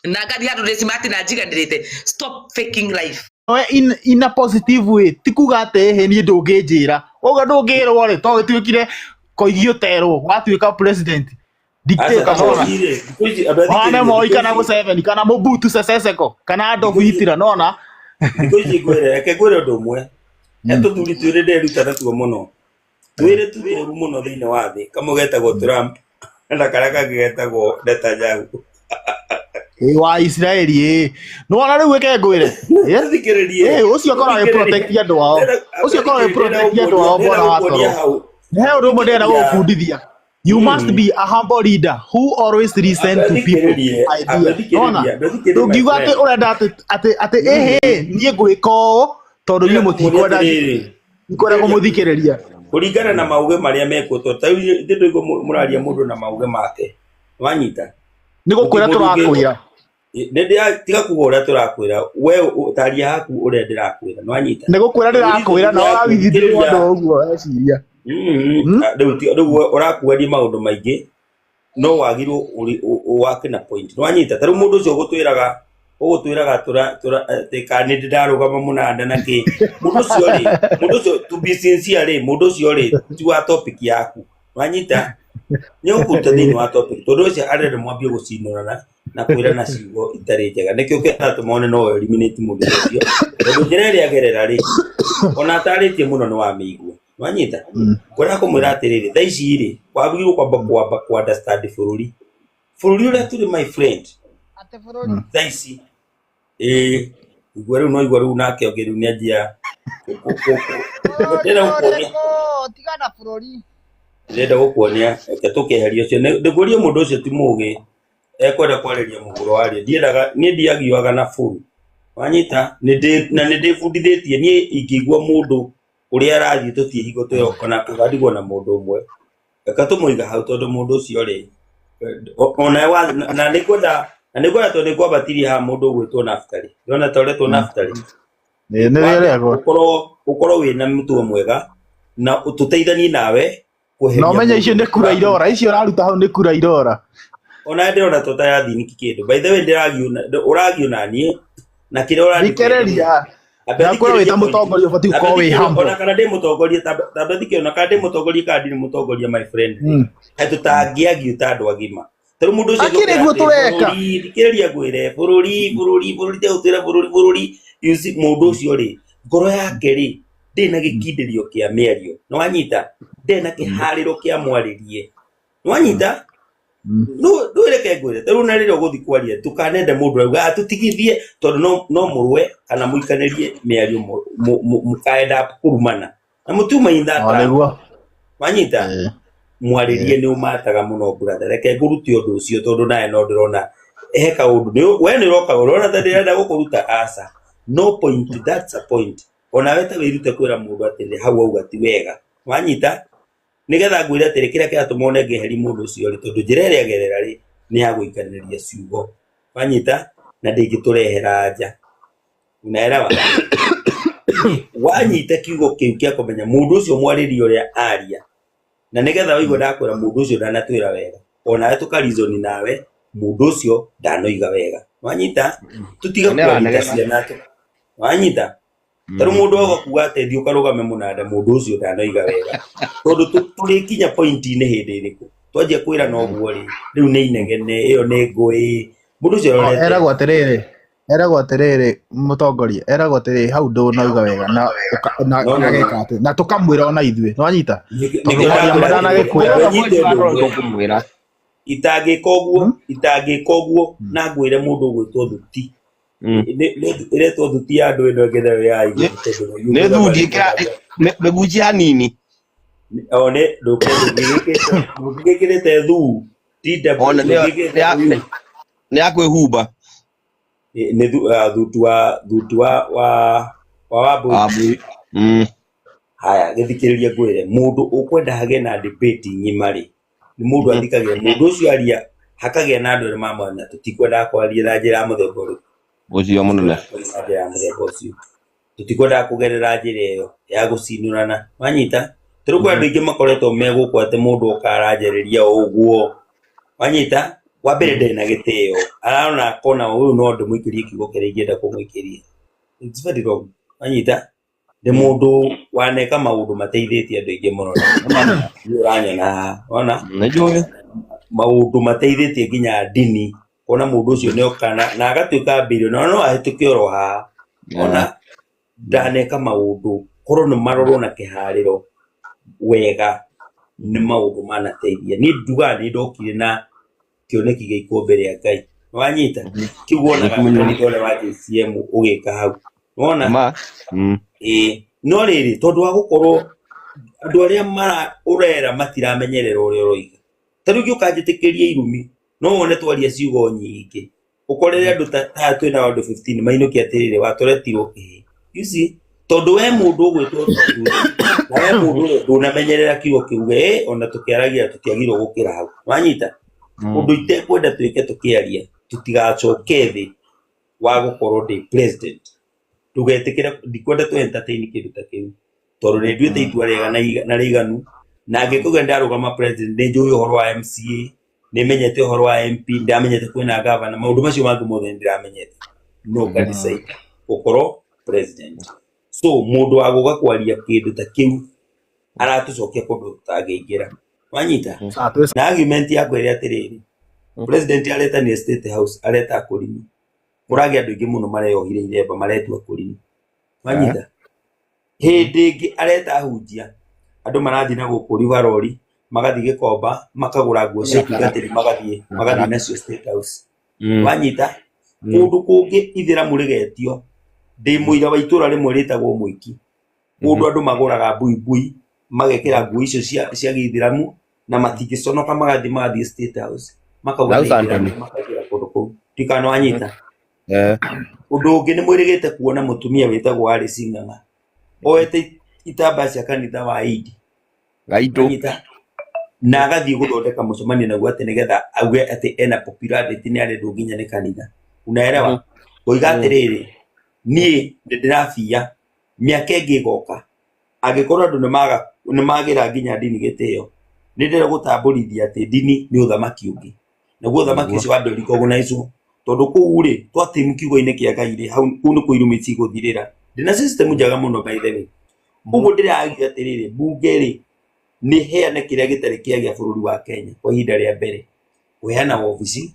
na ngathiĩ handũ ndĩ smart na njiganĩrĩte. Stop faking life. In a positive way ti kuga atĩ ĩhĩ niĩ ndũngĩnjĩra ũguo ndũngĩrwo rĩ to gĩtuĩkire koigi ũterwo watuĩka president dictator nona wane Moi kana Museveni kana Mobutu Seseseko kana Adolf Hitler nona thikũ ici ngwĩre reke ngwĩre ũndũ ũmwe he tũthuri twĩrĩ nderuta natuo mũno twĩrĩ tu tũru mũno thĩinĩ wa thĩ kamwe getagwo Trump na karĩa kangĩ getagwo Netanyahu. Ĩ wa Isiraeli ĩ nĩwona rĩu ĩke ngwĩre thikĩrĩrie ũcio akoragwo agĩ protect andũ ao ũcio akoragwo agĩ protect andũ ao mwana wa toro nĩ he ũndũ ũmwe ndĩrenda gũgũbundithia. You must be a humble leader who always listen to people idea. Nona ndũngiuga atĩ ũrenda atĩ atĩ ĩhĩ niĩ ngwĩka ũũ tondũ inyuĩ mũtikwenda ndikwenda kũmũthikĩrĩria kũringana na mauge marĩa mekuo tondũ ta rĩu ithe ndũigua mũraria mũndũ na mauge make wanyita nĩ gũkwĩra tũrakwĩra tiga kuga ũrĩa tũrakwĩra we taria haku ũrĩa ndĩrakwĩra nĩwanyita nĩ gũkwĩra ndĩrakwĩra na ũrawithithia andũ ũguo eciria rĩu ũrakuaria maũndũ maingĩ no wagirwo wake na point nĩwanyita ta rĩu mũndũ ũcio ũgũtwĩraga atĩ kana nĩ ndarũgama mũnanda na kĩ mũndũ ũcio rĩ mũndũ ũcio to be sincere rĩ mũndũ ũcio rĩ ti wa topic yaku wanyita nĩ ũkũruta thĩinĩ wa topic tondũ ũcio arenda mwambie gũcinũrana na kwĩrana ciugo itarĩ njega nĩkĩo kĩratũma one no eliminate mũndũ ũcio tondũ njĩra ĩrĩa agerera rĩ ona atarĩtie mũno nĩ wamĩigua wanyita ngwenda kũmwĩra atĩrĩrĩ thaa ici rĩ wagĩrĩirwo kwamba kwamba ku understand bũrũri bũrũri ũrĩa tũrĩ my friend thaa ici ĩĩ igua rĩu no igua rĩu nake ũngĩ rĩu nĩanjia ndĩrenda gũkuonia tigana bũrũri ndĩrenda gũkuonia reke tũkeheria ũcio ndĩkũrie mũndũ ũcio ti mũgĩ ekwenda kwarĩria mũhuro waria ndiendaga niĩ ndiagiaga na bũru wanyita na nĩ ndĩbundithĩtie niĩ ingĩigua mũndũ ũrĩa arathiĩ tũtiĩ hingo tũrokona tũgatigwo na mũndũ ũmwe reke tũmũiga hau tondũ mũndũ ũcio rĩ ona na nĩngwenda na nĩngwenda tondũ nĩngwambatirie haha mũndũ ũgwĩtwo Naftali ndĩrona ta ũretwo Naftali ũkorwo wĩna mũtugo mwega na tũteithanie nawe na ũmenye icio nĩ kura irora icio ũraruta hau nĩ kura irora ona ndĩrona to ta yathiniki kĩndũ by the way ndĩragio ũragio na niĩ na kĩrĩa ũrandikĩrĩria ndakwĩra wĩ ta mũtongoria ũbatiĩ gũkorwo wĩ humble ona kana ndĩ mũtongoria ta thikĩrĩria ona kana ndĩ mũtongoria kana ndirĩ mũtongoria my friend kaĩ tũtangĩagio ta andũ agima tarĩu mũndũ ũcio akĩrĩ guo tũreka thikĩrĩria ngwĩre bũrũri bũrũri bũrũri tegũtwĩra bũrũri bũrũri you see mũndũ ũcio rĩ ngoro yake rĩ ndĩ na gĩkindĩrio kĩa mĩario nĩwanyita ndĩ na kĩharĩro kĩa mwarĩrie nĩwanyita ndwĩreke ngwĩre tarĩu na rĩrĩa ũgũthiĩ kwaria ndũkanende mũndũ auga atũtigithie tondũ no mũrũe kana mũikanĩrie mĩario mũkaenda kũrumana na mũtiuma in that wanyita mwarĩrie nĩ ũmataga mũno brother reke ngũrute ũndũ ũcio tondũ nawe no ndĩrona he kaũndũ we nĩ ũroka ũrona ta ndĩrenda gũkũruta aca no point that's a point onawe ta wĩrute kwĩra mũndũ atĩrĩ hau auga ti wega wanyita nigetha ngwĩre atĩrĩ kĩrĩa kĩratũma one ngeheri mũndũ ũcio rĩ tondũ njĩra ĩrĩa agerera rĩ nĩ ya gũikanĩria ciugo wanyita na ndĩngĩtũrehera nja unaelewa wanyita kiugo kĩu kĩa kũmenya mũndũ ũcio mwarĩrie ũrĩa aria na nigetha waigua ndakwĩra mũndũ ũcio ndanatwĩra wega onawe tũkarizoni nawe mũndũ ũcio ndanoiga wega wanyita tũtiga kwaria ciana wanyita tarĩu mũndũ oga kuga atĩ thiĩ ũkarũgame mũnanda mũndũ ũcio ndanoiga wega tondũ tũrĩkinya point-inĩ hĩndĩ ĩrĩkũ twanjia kwĩra na ũguo rĩ rĩu nĩ inegene ĩyo nĩ ngũĩ mũndũ ũcio arorete eragwo atĩrĩrĩ Eragwo atĩrĩrĩ mũtongoria, eragwo atĩrĩrĩ hau ndũnauga wega na No, no, no. ageka atĩ na tũkamwĩra ona ithuĩ nĩwanyita Nĩkĩo tondũ kwaria ndakwĩra matanagĩkwĩra atĩrĩrĩ, wĩnyite ũndũ ũmwe. Tũkũmwĩra. Itangĩka ũguo, itangĩka ũguo na ngwĩre mũndũ ũgwĩtwo thuti. Ĩretwo thuti ya andũ ĩno ĩngĩ nayo ya igũrũ tondũ Nĩ thundi ĩkĩra mĩgunji hanini. O nĩ ndũngĩgĩkĩrĩte thuu TW Ona ndũngĩgĩkĩrĩte thuu. nĩ ya kwĩhumba. Nĩ thuti wa thuti wa wa wa Wambũi. Wambũi. Haya, gĩthikĩrĩrie ngwĩre, mũndũ ũkwenda hagĩe na debate ng'ima rĩ, nĩ mũndũ athikagĩra mũndũ ũcio aria hakagĩa na andũ arĩa mamwanya tũtikwendaga kwaria na njĩra ya mũthemba ũrĩkũ. Ũcio mũnene. Tũtikwendaga kwaria na njĩra ya mũthemba ũcio. Tũtikwendaga kũgerera njĩra ĩyo ya gũcinũrana. Wanyita? Tarĩu kwĩ andũ aingĩ makoretwo me gũkũ atĩ mũndũ oka aranjarĩria o ũguo. Wanyita? Wa mbere ndarĩ na gĩtĩo. Arona akona ũyũ no ndĩmũikĩrie kiugo kĩrĩa ingĩenda kũmũikĩria. It's very wrong. Wanyita? Nĩ mũndũ waneka maũndũ mateithĩtie andũ aingĩ mũno. Nĩ ũranyona haha. Wona? Nĩ njũĩ. Maũndũ mateithĩtie nginya ndini. Kuona mũndũ ũcio nĩ oka na agatuĩka billion na no ahĩtũke oro haha. Ona ndaneka maũndũ korwo nĩ marorwo na kĩharĩro wega nĩ maũndũ manateithia. Niĩ ndugaga nĩ ndokire na kĩoneki gĩakwa mbere ya Ngai. Wanyita? Kĩu wonaga kanitha ũrĩa wa JCM ũgĩka hau. Wona? Ĩĩ. No rĩrĩ tondũ wa gũkorwo andũ arĩa ũrera matiramenyerera ũrĩa ũroiga. Ta rĩu ingĩũka njĩtĩkĩrie irumi no wone twaria ciugo nyingĩ. Ũkorere andũ ta twĩna andũ 15 mainũke atĩrĩrĩ watũretirwo kĩĩ. You see? Tondũ we mũndũ ũgwĩtwo na we mũndũ ũrĩa ndũnamenyerera kiugo kĩu we ona tũkĩaragia tũtiagĩrĩirwo gũkĩra hau. Wanyita? Ũndũ itekwenda twĩke tũkĩaria tũtigacoke thĩ wa gũkorwo ndĩ president. Ndũgetĩkĩre ndikwenda tũ entertain kĩndũ ta kĩu tondũ nĩ nduĩte itua rĩega na rĩiganu na angĩkorwo ndarũgama president nĩ njũĩ ũhoro wa MCA nĩ menyete ũhoro wa MP ndamenyete kwĩna governor maũndũ macio mangĩ mothe nĩ ndĩramenyete no nga decide gũkorwo president. So mũndũ wa gũka kwaria kĩndũ ta kĩu aratũcokia kũndũ tũtangĩingĩra. Wanyita? Na argument yakwa ĩrĩa atĩrĩrĩ, president aretania State House areta akũrinũ. Kũragĩa andũ aingĩ mũno mareyohire iremba maretua akũrinũ. Wanyita? Hĩndĩ ĩngĩ areta ahunjia andũ marathiĩ na gũkũ Rivaroli magathiĩ Gĩkomba makagũra nguo cia ũtungatĩri magathiĩ nacio State House. Wanyita? Kũndũ kũngĩ ithĩramu rĩgetio ndĩ mũira wa itũra rĩmwe rĩtagwo Mwiki. Kũndũ andũ magũraga buibui magekĩra nguo icio cia gĩithĩramu na matingĩconoka magathiĩ State House makauga nĩ ithĩramu makaingĩra kũndũ kũu. Ndikana wanyita? Ũndũ ũngĩ nĩ mwĩrĩgĩte kuona mũtumia wĩtagwo Alice Ng'ang'a oete itambaya cia kanitha wa Idi. Wanyita? Na agathiĩ gũthondeka mũcemanio naguo atĩ nĩgetha auge atĩ ena popularity nĩ arendwo nginya nĩ kanitha. Unaelewa? Ngoiga atĩrĩrĩ, niĩ nĩ ndĩrabia mĩaka ĩngĩ ĩgoka angĩkorwo andũ nĩ magĩra nginya ndini gĩtĩo nĩ ndĩrenda gũtambũrithia atĩ ndini nĩ ũthamaki ũngĩ naguo ũthamaki ũcio wambe ũrecognize tondũ kũu rĩ twatimu kiugo-inĩ kĩa Ngai rĩ hau kũu nĩkuo irumi cigũthirĩra. Ndĩna system njega mũno by the way. Ũguo ndĩragia atĩrĩrĩ mbunge rĩ nĩ heane kĩrĩa gĩtarĩ kĩagĩa bũrũri wa Kenya kwa ihinda rĩa mbere kũheana wabici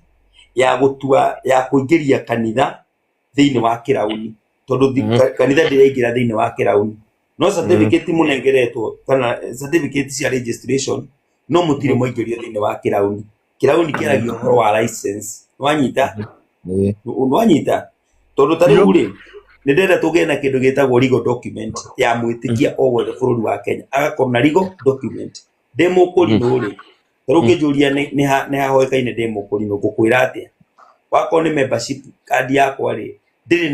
ya gũtua ya kũingĩria kanitha thĩinĩ wa kĩrauni tondũ kanitha ndĩraingĩra thĩinĩ wa kĩrauni no certificate mũnengeretwo kana certificate cia registration no mũtirĩ mwaingĩrio thĩinĩ wa kĩrauni. Kĩrauni kĩaragia ũhoro wa license. Wanyita? Wanyita? Tondũ ta rĩu rĩ nĩ ndĩrenda tũgĩe na kĩndũ gĩtagwo legal document ya mwĩtĩkia o wothe bũrũri wa Kenya agakorwo na legal document. Ndĩ mũkũrinũ rĩ ta rĩu ũngĩnjũria nĩ hahoĩkaine ndĩ mũkũrinũ ngũkwĩra atĩa? Wakorwo nĩ membership card yakwa rĩ ndĩrĩ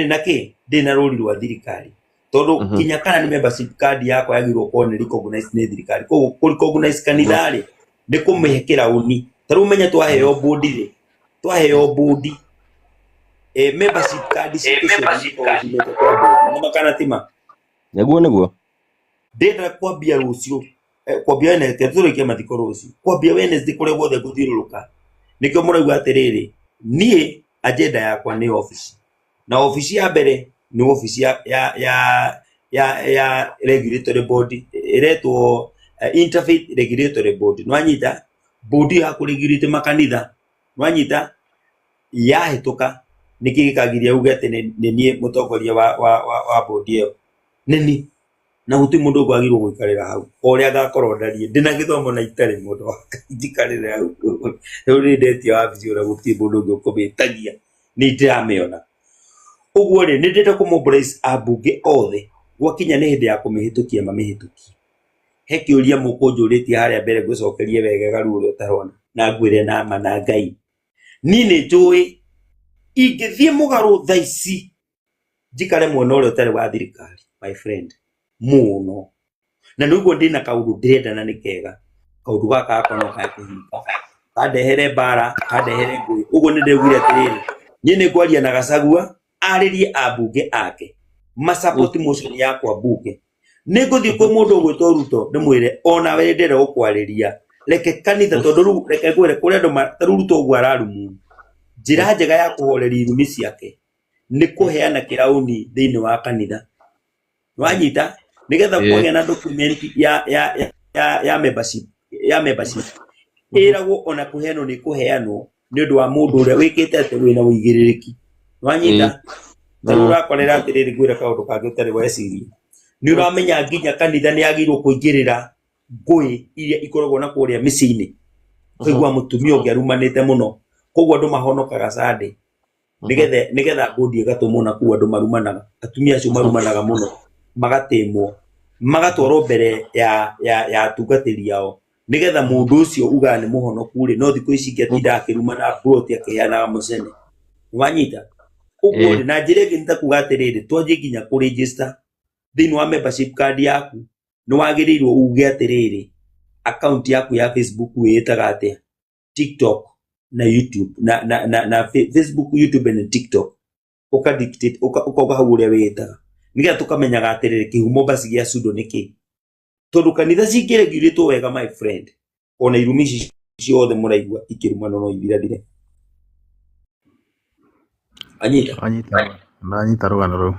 na kĩ ndĩrĩ na rũri rwa thirikari tondũ kinya kana nĩ membership card yakwa yagĩrĩirwo gũkorwo nĩ recognized nĩ thirikari. Koguo kũ recognize kanitha rĩ nĩ kũmĩhe kĩrauni. Ta rĩu ũmenye twaheo bũndi rĩ twaheo bũndi membership card citũ ciothe ikoragwo ciumĩte kwa bũndi. Nĩ kana ti ma? Nĩguo nĩguo. Ndĩrenda kwambia rũciũ kwambia Wednesday tũrĩkie mathiko rũciũ kwambia Wednesday kũrĩa guothe ngũthiũrũrũka nĩkĩo mũraigua atĩrĩrĩ niĩ agenda yakwa nĩ obici na obici ya mbere nĩ obici ya regulatory board ĩretwo Interfaith Regulatory Board. Nĩwanyita? Board ya kũregulate makanitha. Nĩwanyita? Yahĩtũka Nĩkĩ gĩkagiria uge atĩ nĩ niĩ mũtongoria wa bũndi ĩyo? Nĩ niĩ. Na gũtirĩ mũndũ ũkwagĩrĩirwo gũikarĩra hau. O ũrĩa ngakorwo ndariĩ, ndĩna gĩthomo na itarĩ mũndũ wa Ngai njikarĩre hau. Rĩu nĩ ndetia wabici ona gũtirĩ mũndũ ũngĩ ũkũmĩtagia. Nĩ ndĩramĩona. Ũguo rĩ, nĩ ndĩrenda kũ mobilize ambunge othe gwakinya nĩ hĩndĩ ya kũmĩhĩtũkia mamĩhĩtũkie. He kĩũria mũkũnjũrĩtie harĩa mbere ngũcokerie wega garu ũrĩa ũtarona na ngwĩre na ma na Ngai. Niĩ nĩ njũĩ ingĩthiĩ mũgarũ thaa ici njikare mwena ũrĩa ũtarĩ wa thirikari my friend mũno. Na nĩguo ndĩna kaũndũ ndĩrenda na nĩ kega. Kaũndũ gaka gakwa no kae kũhinga. Kandehere mbara, kandehere ngũĩ. Ũguo nĩ ndĩraugire atĩrĩrĩ, niĩ nĩ ngwaria na Gachagua arĩrie ambunge ake ma support motion yakwa mbunge. Nĩ ngũthiĩ kwĩ mũndũ ũgwĩtwo Ruto ndĩmwĩre onawe nĩ ndĩrenda gũkwarĩria reke kanitha tondũ rĩu reke ngwĩre kũrĩ andũ ta rĩu Ruto ũguo ararumwo. Njĩra njega ya kũhoreria irumi ciake nĩ kũheana kĩrauni thĩinĩ wa kanitha. Wanyita? Nĩgetha kwagĩa na document ya membership ĩragwo ona kũheanwo nĩ kũheanwo nĩ ũndũ wa mũndũ ũrĩa wĩkĩte atĩ wĩna ũigĩrĩrĩki. Wanyita? Ta rĩu ũrakorera atĩrĩrĩ ngwĩre kaũndũ kangĩ ũtarĩ weciria. Nĩ ũramenya nginya kanitha nĩ yagĩrĩirwo kũingĩrĩra ngũĩ iria ikoragwo na kũrĩa mĩciĩ-inĩ. Ũkaigua mũtumia ũngĩ arumanĩte mũno. Koguo andũ mahonokaga Sunday. Nĩgetha bũndi ĩgatũmwo na kũu andũ marumanaga. Atumia acio marumanaga mũno magatĩmwo magatwarwo mbere ya atungatĩri ao nĩgetha mũndũ ũcio ugaga nĩ mũhonoku rĩ, no thikũ ici ingĩ atindaga akĩrumana mburoti akĩheanaga mũcene. Nĩwanyita? Ũguo rĩ, na njĩra ĩngĩ nĩ ta kuga atĩrĩrĩ, twanjie nginya kũ register thĩinĩ wa membership card yaku nĩ wagĩrĩirwo uge atĩrĩrĩ, account yaku ya Facebook wĩĩtaga atĩa? TikTok na YouTube na Facebook, YouTube and TikTok. Ũka dictate, ũkauga hau ũrĩa wĩĩtaga. Nĩgetha tũkamenyaga atĩrĩrĩ, kĩhumo basi gĩa Sudo nĩ kĩĩ. Tondũ kanitha cingĩregurĩtwo wega my friend, ona irumi ici ciothe mũraigua ikĩrumanwo no ithirathire. Anyita? Anyita, ndanyita rũgano rũu.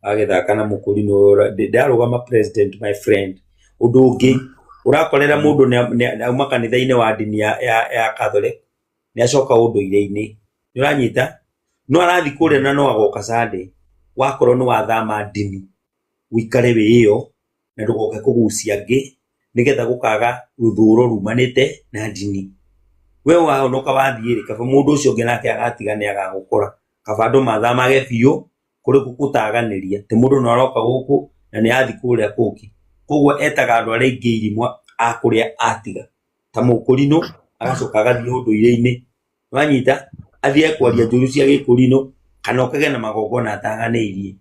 Agĩthaka na mũkũrinũ ndarũgama president my friend. Ũndũ ũngĩ ũrakorera mũndũ nĩ auma kanitha-inĩ wa ndini ya Catholic, nĩ acoka ũndũire-inĩ. Nĩ ũranyita? No arathiĩ kũrĩa na no agoka Sunday, wakorwo nĩ wathama ndini, ũikare wĩ ĩyo na ndũgoke kũgucia angĩ nĩgetha gũkaga rũthũro rumanĩte na ndini. We wahonoka wathiĩ rĩ, kaba mũndũ ũcio ũngĩ nake agatiga nĩ agagũkora. Kaba andũ mathamage biũ kũrĩ gũtaganĩria atĩ mũndũ no aroka gũkũ na nĩ athiĩ kũrĩa kũngĩ. Koguo etaga andũ arĩa aingĩ irimũ a kũrĩa atiga. Ta mũkũrinũ agacoka agathiĩ ũndũire-inĩ. Nĩwanyita? Athiĩ kwaria njũru cia gĩkũrinũ kana okage na magongona ataganĩirie.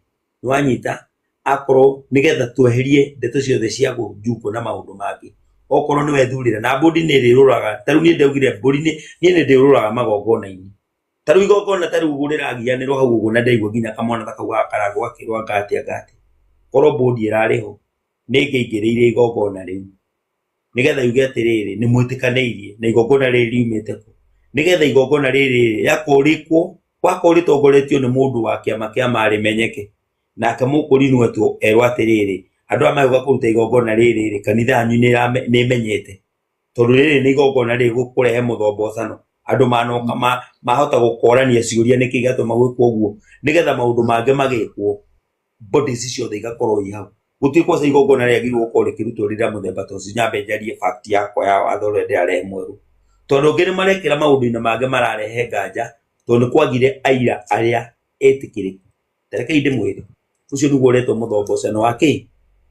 Nĩwanyita? Akorwo nĩgetha tweherie ndeto ciothe cia njukũ na maũndũ mangĩ. Okorwo nĩwe thurĩra na mbũri nĩ ĩrĩrũraga. Ta rĩu niĩ ndaugire mbũri niĩ nĩ ndĩrũraga magongona-inĩ. Ta rĩu igongona ta rĩu rĩragianĩrwo hau ũguo na ndaigua nginya kamwana ta kau gakarangwo gakĩrwo anga atĩa anga atĩa. Korwo mbũndi ĩrarĩ ho nĩ ĩngĩaingĩrĩire igongona rĩu nĩgetha yuge atĩrĩrĩ nĩ mwĩtĩkanĩirie na igongona rĩrĩ riumĩte kũ. Nĩgetha igongona rĩrĩ rĩakorwo rĩkwo wakorwo rĩtongoretio nĩ mũndũ wa kĩama kĩa ma rĩmenyeke. Nake mũkũrinwo erwo atĩrĩrĩ andũ aya magĩũka kũruta igongona rĩrĩ rĩ kanitha yanyu nĩ ĩmenyete. Tondũ rĩrĩ nĩ igongona rĩgũkũrehe mũthombocano. Andũ manoka mahota gũkorania ciũria nĩkĩ gĩatũma gwĩkwo ũguo nĩgetha maũndũ mangĩ magĩkwo bodies ciothe igakorwo i hau. Gũtirĩ kwaca igongona rĩagĩrĩirwo gũkorwo rĩkĩrutwo rĩrĩa mũthemba ta ũcio. Nyambe njarie fact yakwa ya watho ũrĩa ndĩrarehe mwerũ. Tondũ angĩ nĩ marekĩra maũndũ-inĩ mangĩ mararehe nganja tondũ nĩ kwagire aira arĩa etĩkĩrĩku. Ta rekei ndĩmwĩre ũcio nĩguo ũretwo mũthombocano wa kĩ?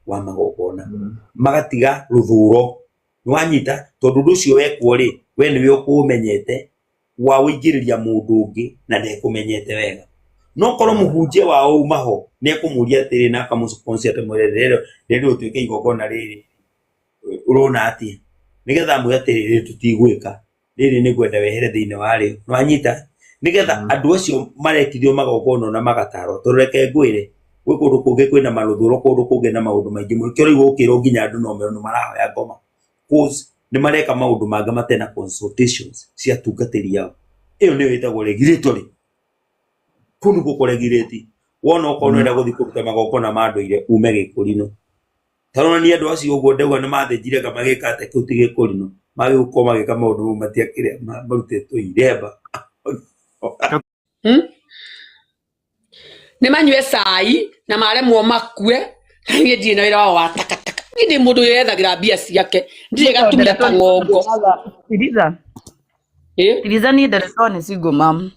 Wa magongona. Magatiga rũthũro. Nĩwanyita? Tondũ ũndũ ũcio wekwo rĩ, we nĩwe ũkũũmenyete waũingĩrĩria mũndũ ũngĩ na ndekũmenyete wega. No korwo mũhunjia wao uma ho nĩ ekũmũria atĩrĩ na akamũ akamwĩre ndĩrerwo twĩke igongona rĩrĩ ũrona atĩa? Nĩgetha amwĩre atĩrĩ rĩrĩ tũtigwĩka rĩrĩ nĩ ngwenda wehere thĩinĩ warĩo. Nĩwanyita? Nĩgetha andũ acio marekithio magongona na magatarwo tondũ reke ngwĩre gwĩ kũndũ kũngĩ kwĩna marũthũro kũndũ kũngĩ na maũndũ maingĩ mũno. Nĩkĩo ũraigua gũkĩrwo nginya andũ no merwo nĩ marahoya ngoma cause nĩ mareka maũndũ mangĩ matarĩ na consultations cia atungatĩri ao. Ĩyo nĩyo ĩtagwo regulatory. Kũu nĩkuo kũ regulate. Wona okorwo nĩ ũrenda gũthiĩ kũruta magongona ma ndũire ume gĩkũrinũ. Ta rora niĩ andũ acio ũguo ndauga nĩ mathĩnjire nga magĩka atĩa kĩu ti gĩkũrinũ. Magĩgũkorwo magĩka maũndũ mau matiakĩrĩ marutĩtwo iremba. Nĩ manyue cai na maremwo makue na niĩ ndirĩ na wĩra wao wa takataka. Niĩ ndĩ mũndũ wĩyethagĩra mbia ciake, ndirĩ gatumia ta ng'ongo. Tiriza. Tiriza niĩ nderetwo nĩ single mom.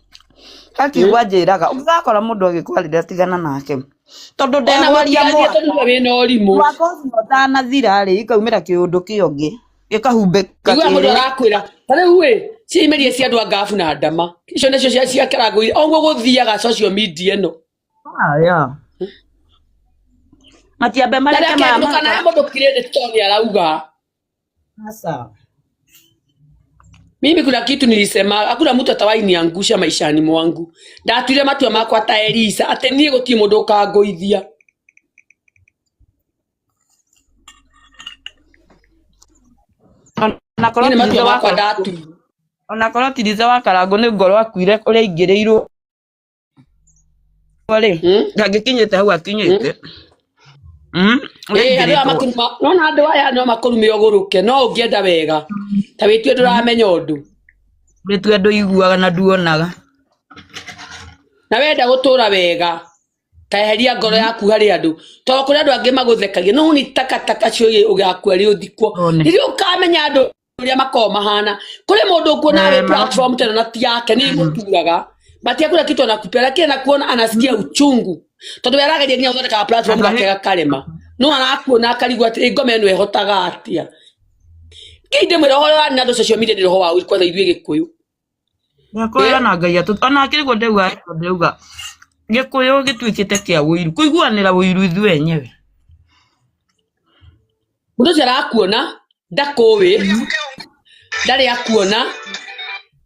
Akiuga anjĩraga ũngĩgakora mũndũ agĩkwarĩria tigana nake tondũ Ona ndegwaria mũtigarie mwaka tondũ nĩwe wĩna ũrimũ. Mwaka ũcio ũtanathira rĩ ikaumĩra kĩũndũ kĩongĩ gĩkahumbĩka Igua mũndũ kĩrĩa arakwĩra ta rĩu ĩ ciimerie cia andũ a ngabu na ndama icio nacio cia cia kĩrango o ũguo gũthiaga social media ĩno. Ah, yeah. Matiambe Na mareke reke mama ndũkanahe mũndũ credit tondũ nĩ arauga. Sasa. Mimi kuna kitu nilisema, hakuna mtu atawahi niangusha maishani mwangu. Ndatuire matua makwa ta Elisa atĩ niĩ gũtirĩ mũndũ ũkangũithia. Onakorwo Niĩ nĩ matua Tiriza wa makwa Karangũ ndatuire. onakorwo Tiriza wa Karangũ nĩ ngoro akuire ũrĩa aingĩrĩirwo rĩ ndangĩkinyĩte hau akinyĩte. Ũrĩa Ĩĩ, andũ aya aingĩrĩtwo. makũruma nona andũ aya no makũrume ũgũrũke no ũngĩenda wega ta wĩtue ndũramenya ũndũ. Wĩtue ndũiguaga na nduonaga. Na wenda gũtũra wega kaeheria ngoro yaku harĩ andũ tondũ kũrĩ andũ angĩ magũthekagia no ni takataka cio ũgakua rĩ ũthikwo rĩrĩa ũkamenya andũ ũrĩa makoragwo mahana kũrĩ mũndũ ũkuona Eh, wĩ platform tena na ti yake nĩ ĩmũturaga but hakuna kitu anakupea lakini anakuona anasikia uchungu tondũ we arageria nginya gũthondeka platform Andũ gake arĩa gakarema no arakuona akarigwo atĩ "Ĩ, ngoma ĩno ĩhotaga atĩa kĩ ndĩmwĩra ũhoro wa na andũ social media nĩ roho wa kwanza ithuĩ gĩkũyũ. Ndakwĩra na Ngai atũ ona akĩrĩ ndauga ndauga gĩkũyũ gĩtuĩkĩte kĩa ũiru kũiguanĩra ũiru ithuĩ enyewe. Mũndũ ũcio arakuona ndakũĩ ndarĩ akuona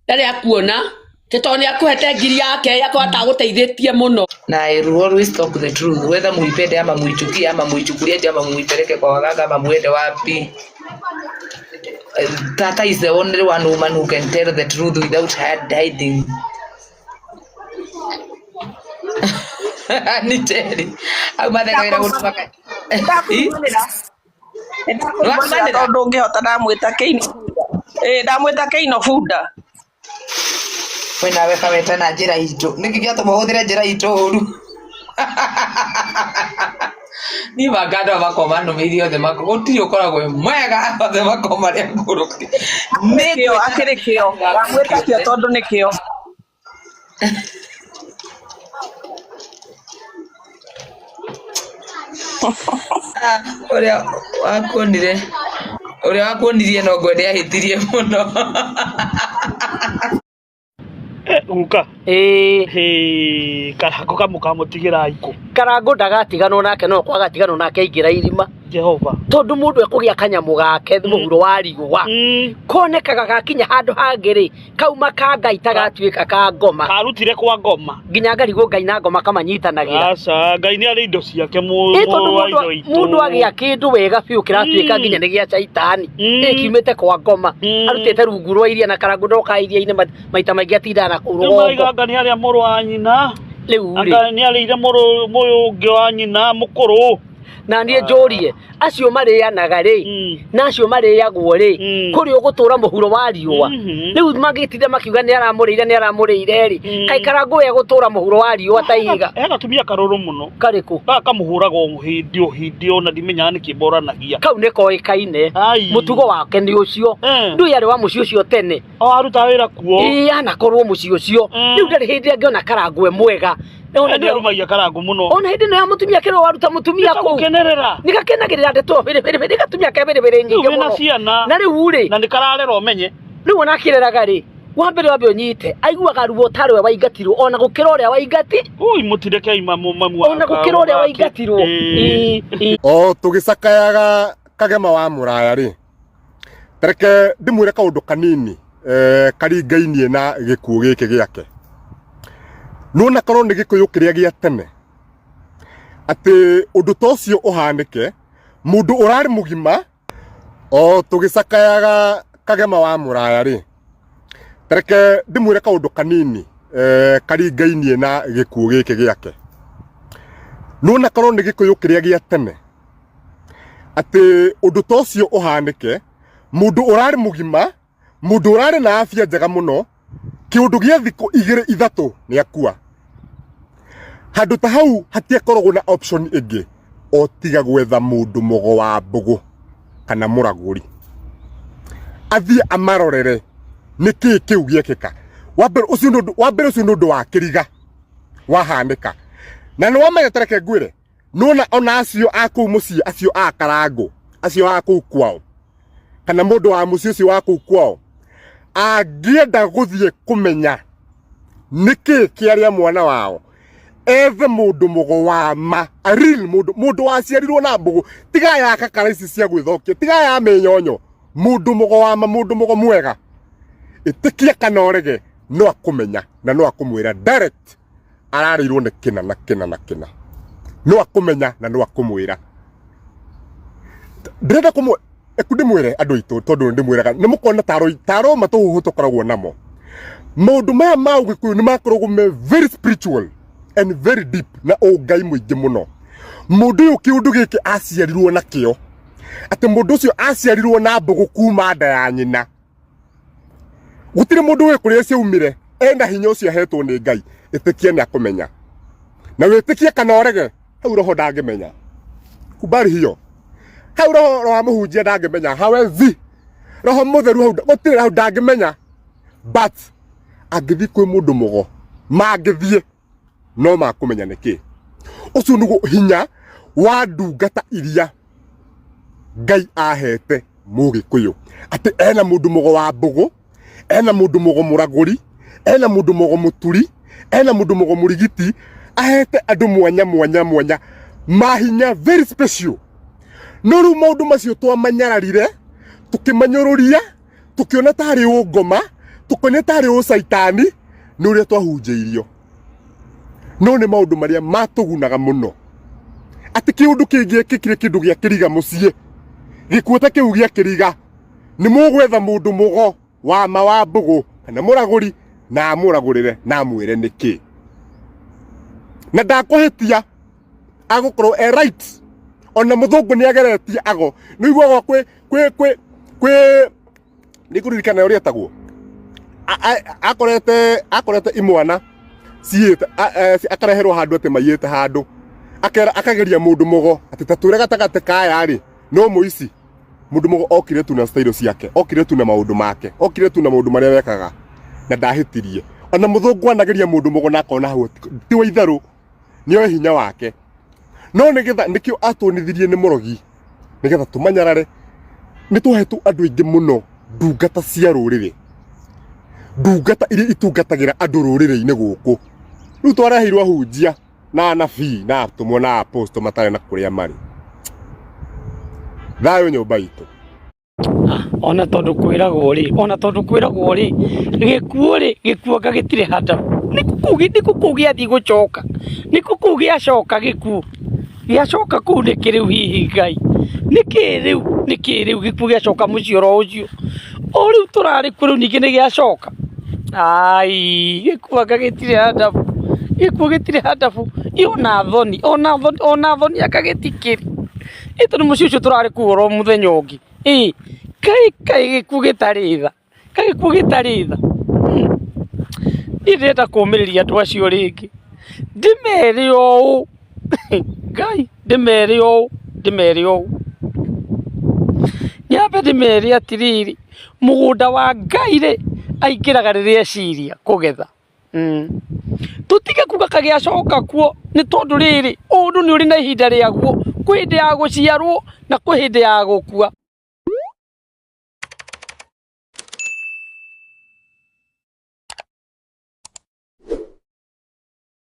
ndarĩ akuona tĩ tondũ nĩ akũhete ngiri yake akorwo atagũteithĩtie mũno. Na I will always talk the truth whether muipende ama muichukie ama muichukulie aje ama muipeleke kwa waganga ama muende wapi. Tata is the only one woman who can tell the truth without hiding. Ni Terry au mathekagĩra gũtwaka Nĩndakũrumanĩra nĩndakũrumanĩra tondũ ndũngĩhota ndamwĩta Keino bunda. Ĩĩ ndamwĩta Keino bunda. We nawe kaweta na njĩra itũ nĩkĩ gĩatũma ũhũthĩre njĩra itũ ũru niĩ manga andũ aya makoragwo manũmĩirie othe mako gũtirĩ ũkoragwo wĩ mwega othe makoragwo marĩ akũrũki Nĩ kĩo akĩrĩ kĩo ndamwĩta kĩo tondũ nĩ kĩo. Ũrĩa wakuonire ũrĩa wakuonirie no ngwe nĩahĩtirie mũno. Guka ĩĩ karango kamũkamũtigĩra ikũ Karango ndagatiganwo nake no kwaga tiganwo nake aingĩra irima Jehova tondu mundu ekugia kanyamu gake mũhuro wa riũa konekaga gakinya handũ hangĩ rĩ kauma ka ngai ta gatuĩka ka ngoma karutire kwa ngoma nginya ngarigwo ngai na ngoma kamanyitanagĩra aca ngai nĩ arĩ indo ciake Ĩ tondũ mũrũ wa mũndũ ithe witũ mũndũ agĩa kĩndũ wega biũ kĩratuĩka nginya nĩ gĩa caitani ĩ kiumĩte kwa ngoma arutĩte rungu rwa iria na karango ndoka iria-inĩ maita maingĩ atindaga na kũu rĩu rũgongo maraiga anga nĩ arĩa mũrũ wa nyina rĩu rĩ anga nĩ arĩire mũrũ mũyũ ũngĩ wa nyina mũkũrũ na niĩ njũrie acio marĩanaga rĩ na acio marĩagwo rĩ kũrĩ ũgũtũra mũhuro wa riũa rĩu magĩtinda makiuga nĩ aramũrĩire nĩ aramũrĩire rĩ kaĩ karango we gũtũra mũhuro wa riũa ta ihiga he gatumia karũrũ mũno karĩkũ gaka kamũhũraga o hĩndĩ o hĩndĩ ona ndimenyaga nĩkĩ boranagia kau nĩ koĩkaine mũtugo wake nĩ ũcio ndũĩ arĩ wa mũciĩ ũcio tene o arutaga wĩra kuo ĩĩ anakorwo mũciĩ ũcio rĩu ndarĩ hĩndĩ angĩona karangwe mwega Ona nĩ arumagia karango mũno ona hĩndĩ ĩno ya mũtumia kĩrĩa waruta mũtumia kũu Nĩkagukenerera. nĩgakenagĩrĩra ndeto ĩyo bĩrĩ bĩrĩ gatumia ke bĩrĩ bĩrĩ Rĩu nyingĩ wĩna mũno ciana na rĩu rĩ na nĩ kararera ũmenye rĩu ona akĩreraga rĩ wambere wambe ũnyite aiguaga ruo ta rwe waingatirwo ona gũkĩra ũrĩa waingati ui mũtireke mamu mamu ona gũkĩra ũrĩa waingatirwo Ĩ, o tũgĩcakayaga kagema wa mũraya rĩ tareke ndĩmwĩre kaũndũ kanini karingainie na gĩkuũ gĩkĩ gĩake nona korwo nĩ gĩkũyũ kĩrĩa gĩa tene atĩ ũndũ ta ũcio ũhanĩke mũndũ ũrarĩ mũgima o tũgĩcakayaga kagema wa mũraya rĩ tareke ndĩmwĩre kaũndũ kanini karingainie na gĩkuũ gĩkĩ gĩake nona korwo nĩ gĩkũyũ kĩrĩa gĩa tene atĩ ũndũ ta ũcio ũhanĩke mũndũ ũrarĩ mũgima mũndũ ũrarĩ na afya njega mũno kĩũndũ gĩa thikũ igĩrĩ ithatũ nĩ akua Handũ ta hau hatiakoragwo na option ĩngĩ o tiga gwetha mũndũ mũgo wa mbũgũ kana mũragũri athiĩ amarorere nĩkĩĩ kĩu gĩekĩka. Wa mbere ũcio nĩ ũndũ wa mbere ũcio nĩ ũndũ wa kĩriga wahanĩka. Na nĩ wamenya tareke ngwĩre nona ona acio a kũu mũciĩ acio a Karangũ acio a kũu kwao kana mũndũ wa mũciĩ ũcio wa kũu kwao angĩenda gũthiĩ kũmenya nĩkĩĩ kĩarĩa mwana wao ethe mũndũ mũgo wa ma a real mũndũ mũndũ waciarirwo na mbũgũ tiga ya kakara ici cia gwĩthokia tiga ya mĩnyonyo mũndũ mũgo wa ma mũndũ mũgo mwega ĩtĩkia kana ũrege no akũmenya na no akũmwĩra direct ararĩirwo nĩ kĩna na kĩna na kĩna no akũmenya na no akũmwĩra ndĩrenda kũmwe eku ndĩmwĩre andũ aitũ tondũ nĩ ndĩmwĩraga nĩ mũkona taro taro matũhũhũ tũkoragwo namo maũndũ maya ma ũgĩkũyũ nĩ makoragwo me very spiritual and very deep na ũngai mũingĩ mũno mũndũ ũyũ kĩũndũ gĩkĩ aciarirwo nakĩo atĩ mũndũ ũcio aciarirwo na mbũgũ kuma nda ya nyina gũtirĩ mũndũ ũĩ kũrĩa ciaumire ena hinya ũcio ahetwo nĩ Ngai ĩtĩkia nĩ akũmenya na wĩtĩkie kana ũrege hau roho ndangĩmenya kubali hiyo hau roho wa mũhunjia ndangĩmenya hawezi roho mũtheru hau gũtirĩ hau ndangĩmenya but angĩthiĩ kwĩ mũndũ mũgo mangĩthiĩ no makũmenya nĩkĩ ũcio nĩguo hinya wa ndungata iria Ngai ahete mũgĩkũyũ atĩ ena mũndũ mũgo wa mbũgũ ena mũndũ mũgo mũragũri ena mũndũ mũgo mũturi ena mũndũ mũgo mũrigiti ahete andũ mwanya mwanya mwanya mahinya very special no rĩu maũndũ macio twamanyararire tũkĩmanyũrũria tũkĩona tarĩ ũngoma tũkĩona tarĩ ũcaitani nĩ ũrĩa twahunjĩirio no nĩ maũndũ marĩa matũgunaga mũno atĩ kĩũndũ kĩngĩekĩkire kĩndũ gĩa kĩriga mũciĩ gĩkuũ ta kĩu gĩa kĩriga nĩ mũgwetha mũndũ mũgo wa ma wa mbũgũ kana mũragũri na amũragũrĩre na amwĩre nĩkĩ na ndakũhĩtia agũkorwo e right ona mũthũngũ nĩ ageretie ago nĩ iguaga kwĩ kwĩ kwĩ kwĩ nĩngũririkana ũrĩa etagwo akorete akorete imwana ciĩte akareherwo handũ atĩ maiyĩte handũ akera akageria mũndũ mũgo atĩ ta twĩre gatagatĩ kaya rĩ no mũici mũndũ mũgo okire tu na style ciake okire tu na maũndũ make okire tu na maũndũ marĩa wekaga na ndahĩtirie ona mũthũngũ anageria mũndũ mũgo na akona hau ti wa itherũ nĩoĩ hinya wake no nĩgetha nĩkĩo atuonithirie nĩ mũrogi nĩgetha tũmanyarare nĩ twahetwo andũ aingĩ mũno ndungata cia rũrĩrĩ ndungata iria itungatagĩra andũ rũrĩrĩ-inĩ gũkũ rĩu twareheirwo ahunjia na anabii na atũmwo na aposto matarĩ na kũrĩa marĩ thayũ nyũmba itũ Ona tondũ kwĩragwo rĩ, ona tondũ kwĩragwo rĩ, gĩkuũ rĩ, gĩkuũ anga gĩtirĩ handũ, nĩkũ kũu gĩathiĩ gũcoka, nĩkũ kũu gĩacoka gĩkuũ, gĩacoka kũu nĩkĩ rĩu hihi Ngai, nĩkĩ rĩu, nĩkĩ rĩu gĩkuũ gĩacoka mũciĩ oro ũcio, o rĩu tũrarĩ kuo rĩu ningĩ nĩgĩacoka, ai gĩkuũ anga gĩtirĩ handũ, gĩkuũ gĩtirĩ handũ, ĩ ona thoni, ona thoni, ona thoni anga gĩtikĩrĩ. Ĩ tondũ mũciĩ ũcio tũrarĩ kuo oro mũthenya ũngĩ. Ĩ kaĩ kaĩ gĩkuũ gĩtarĩ tha, kaĩ gĩkuũ gĩtarĩ tha. Niĩ ndĩrenda kũmĩrĩria andũ acio rĩngĩ, ndĩmere ũũ, Ngai ndĩmere ũũ, ndĩmere ũũ. Nyambe ndĩmere atĩrĩrĩ, mũgũnda wa Ngai rĩ, aingĩraga rĩrĩa eciria kũgetha. Tũtige kuga kagĩacoka kuo nĩ tondũ rĩrĩ, ũndũ nĩ ũrĩ na ihinda rĩaguo, kwĩ hĩndĩ ya gũciarwo na kwĩ hĩndĩ ya gũkua.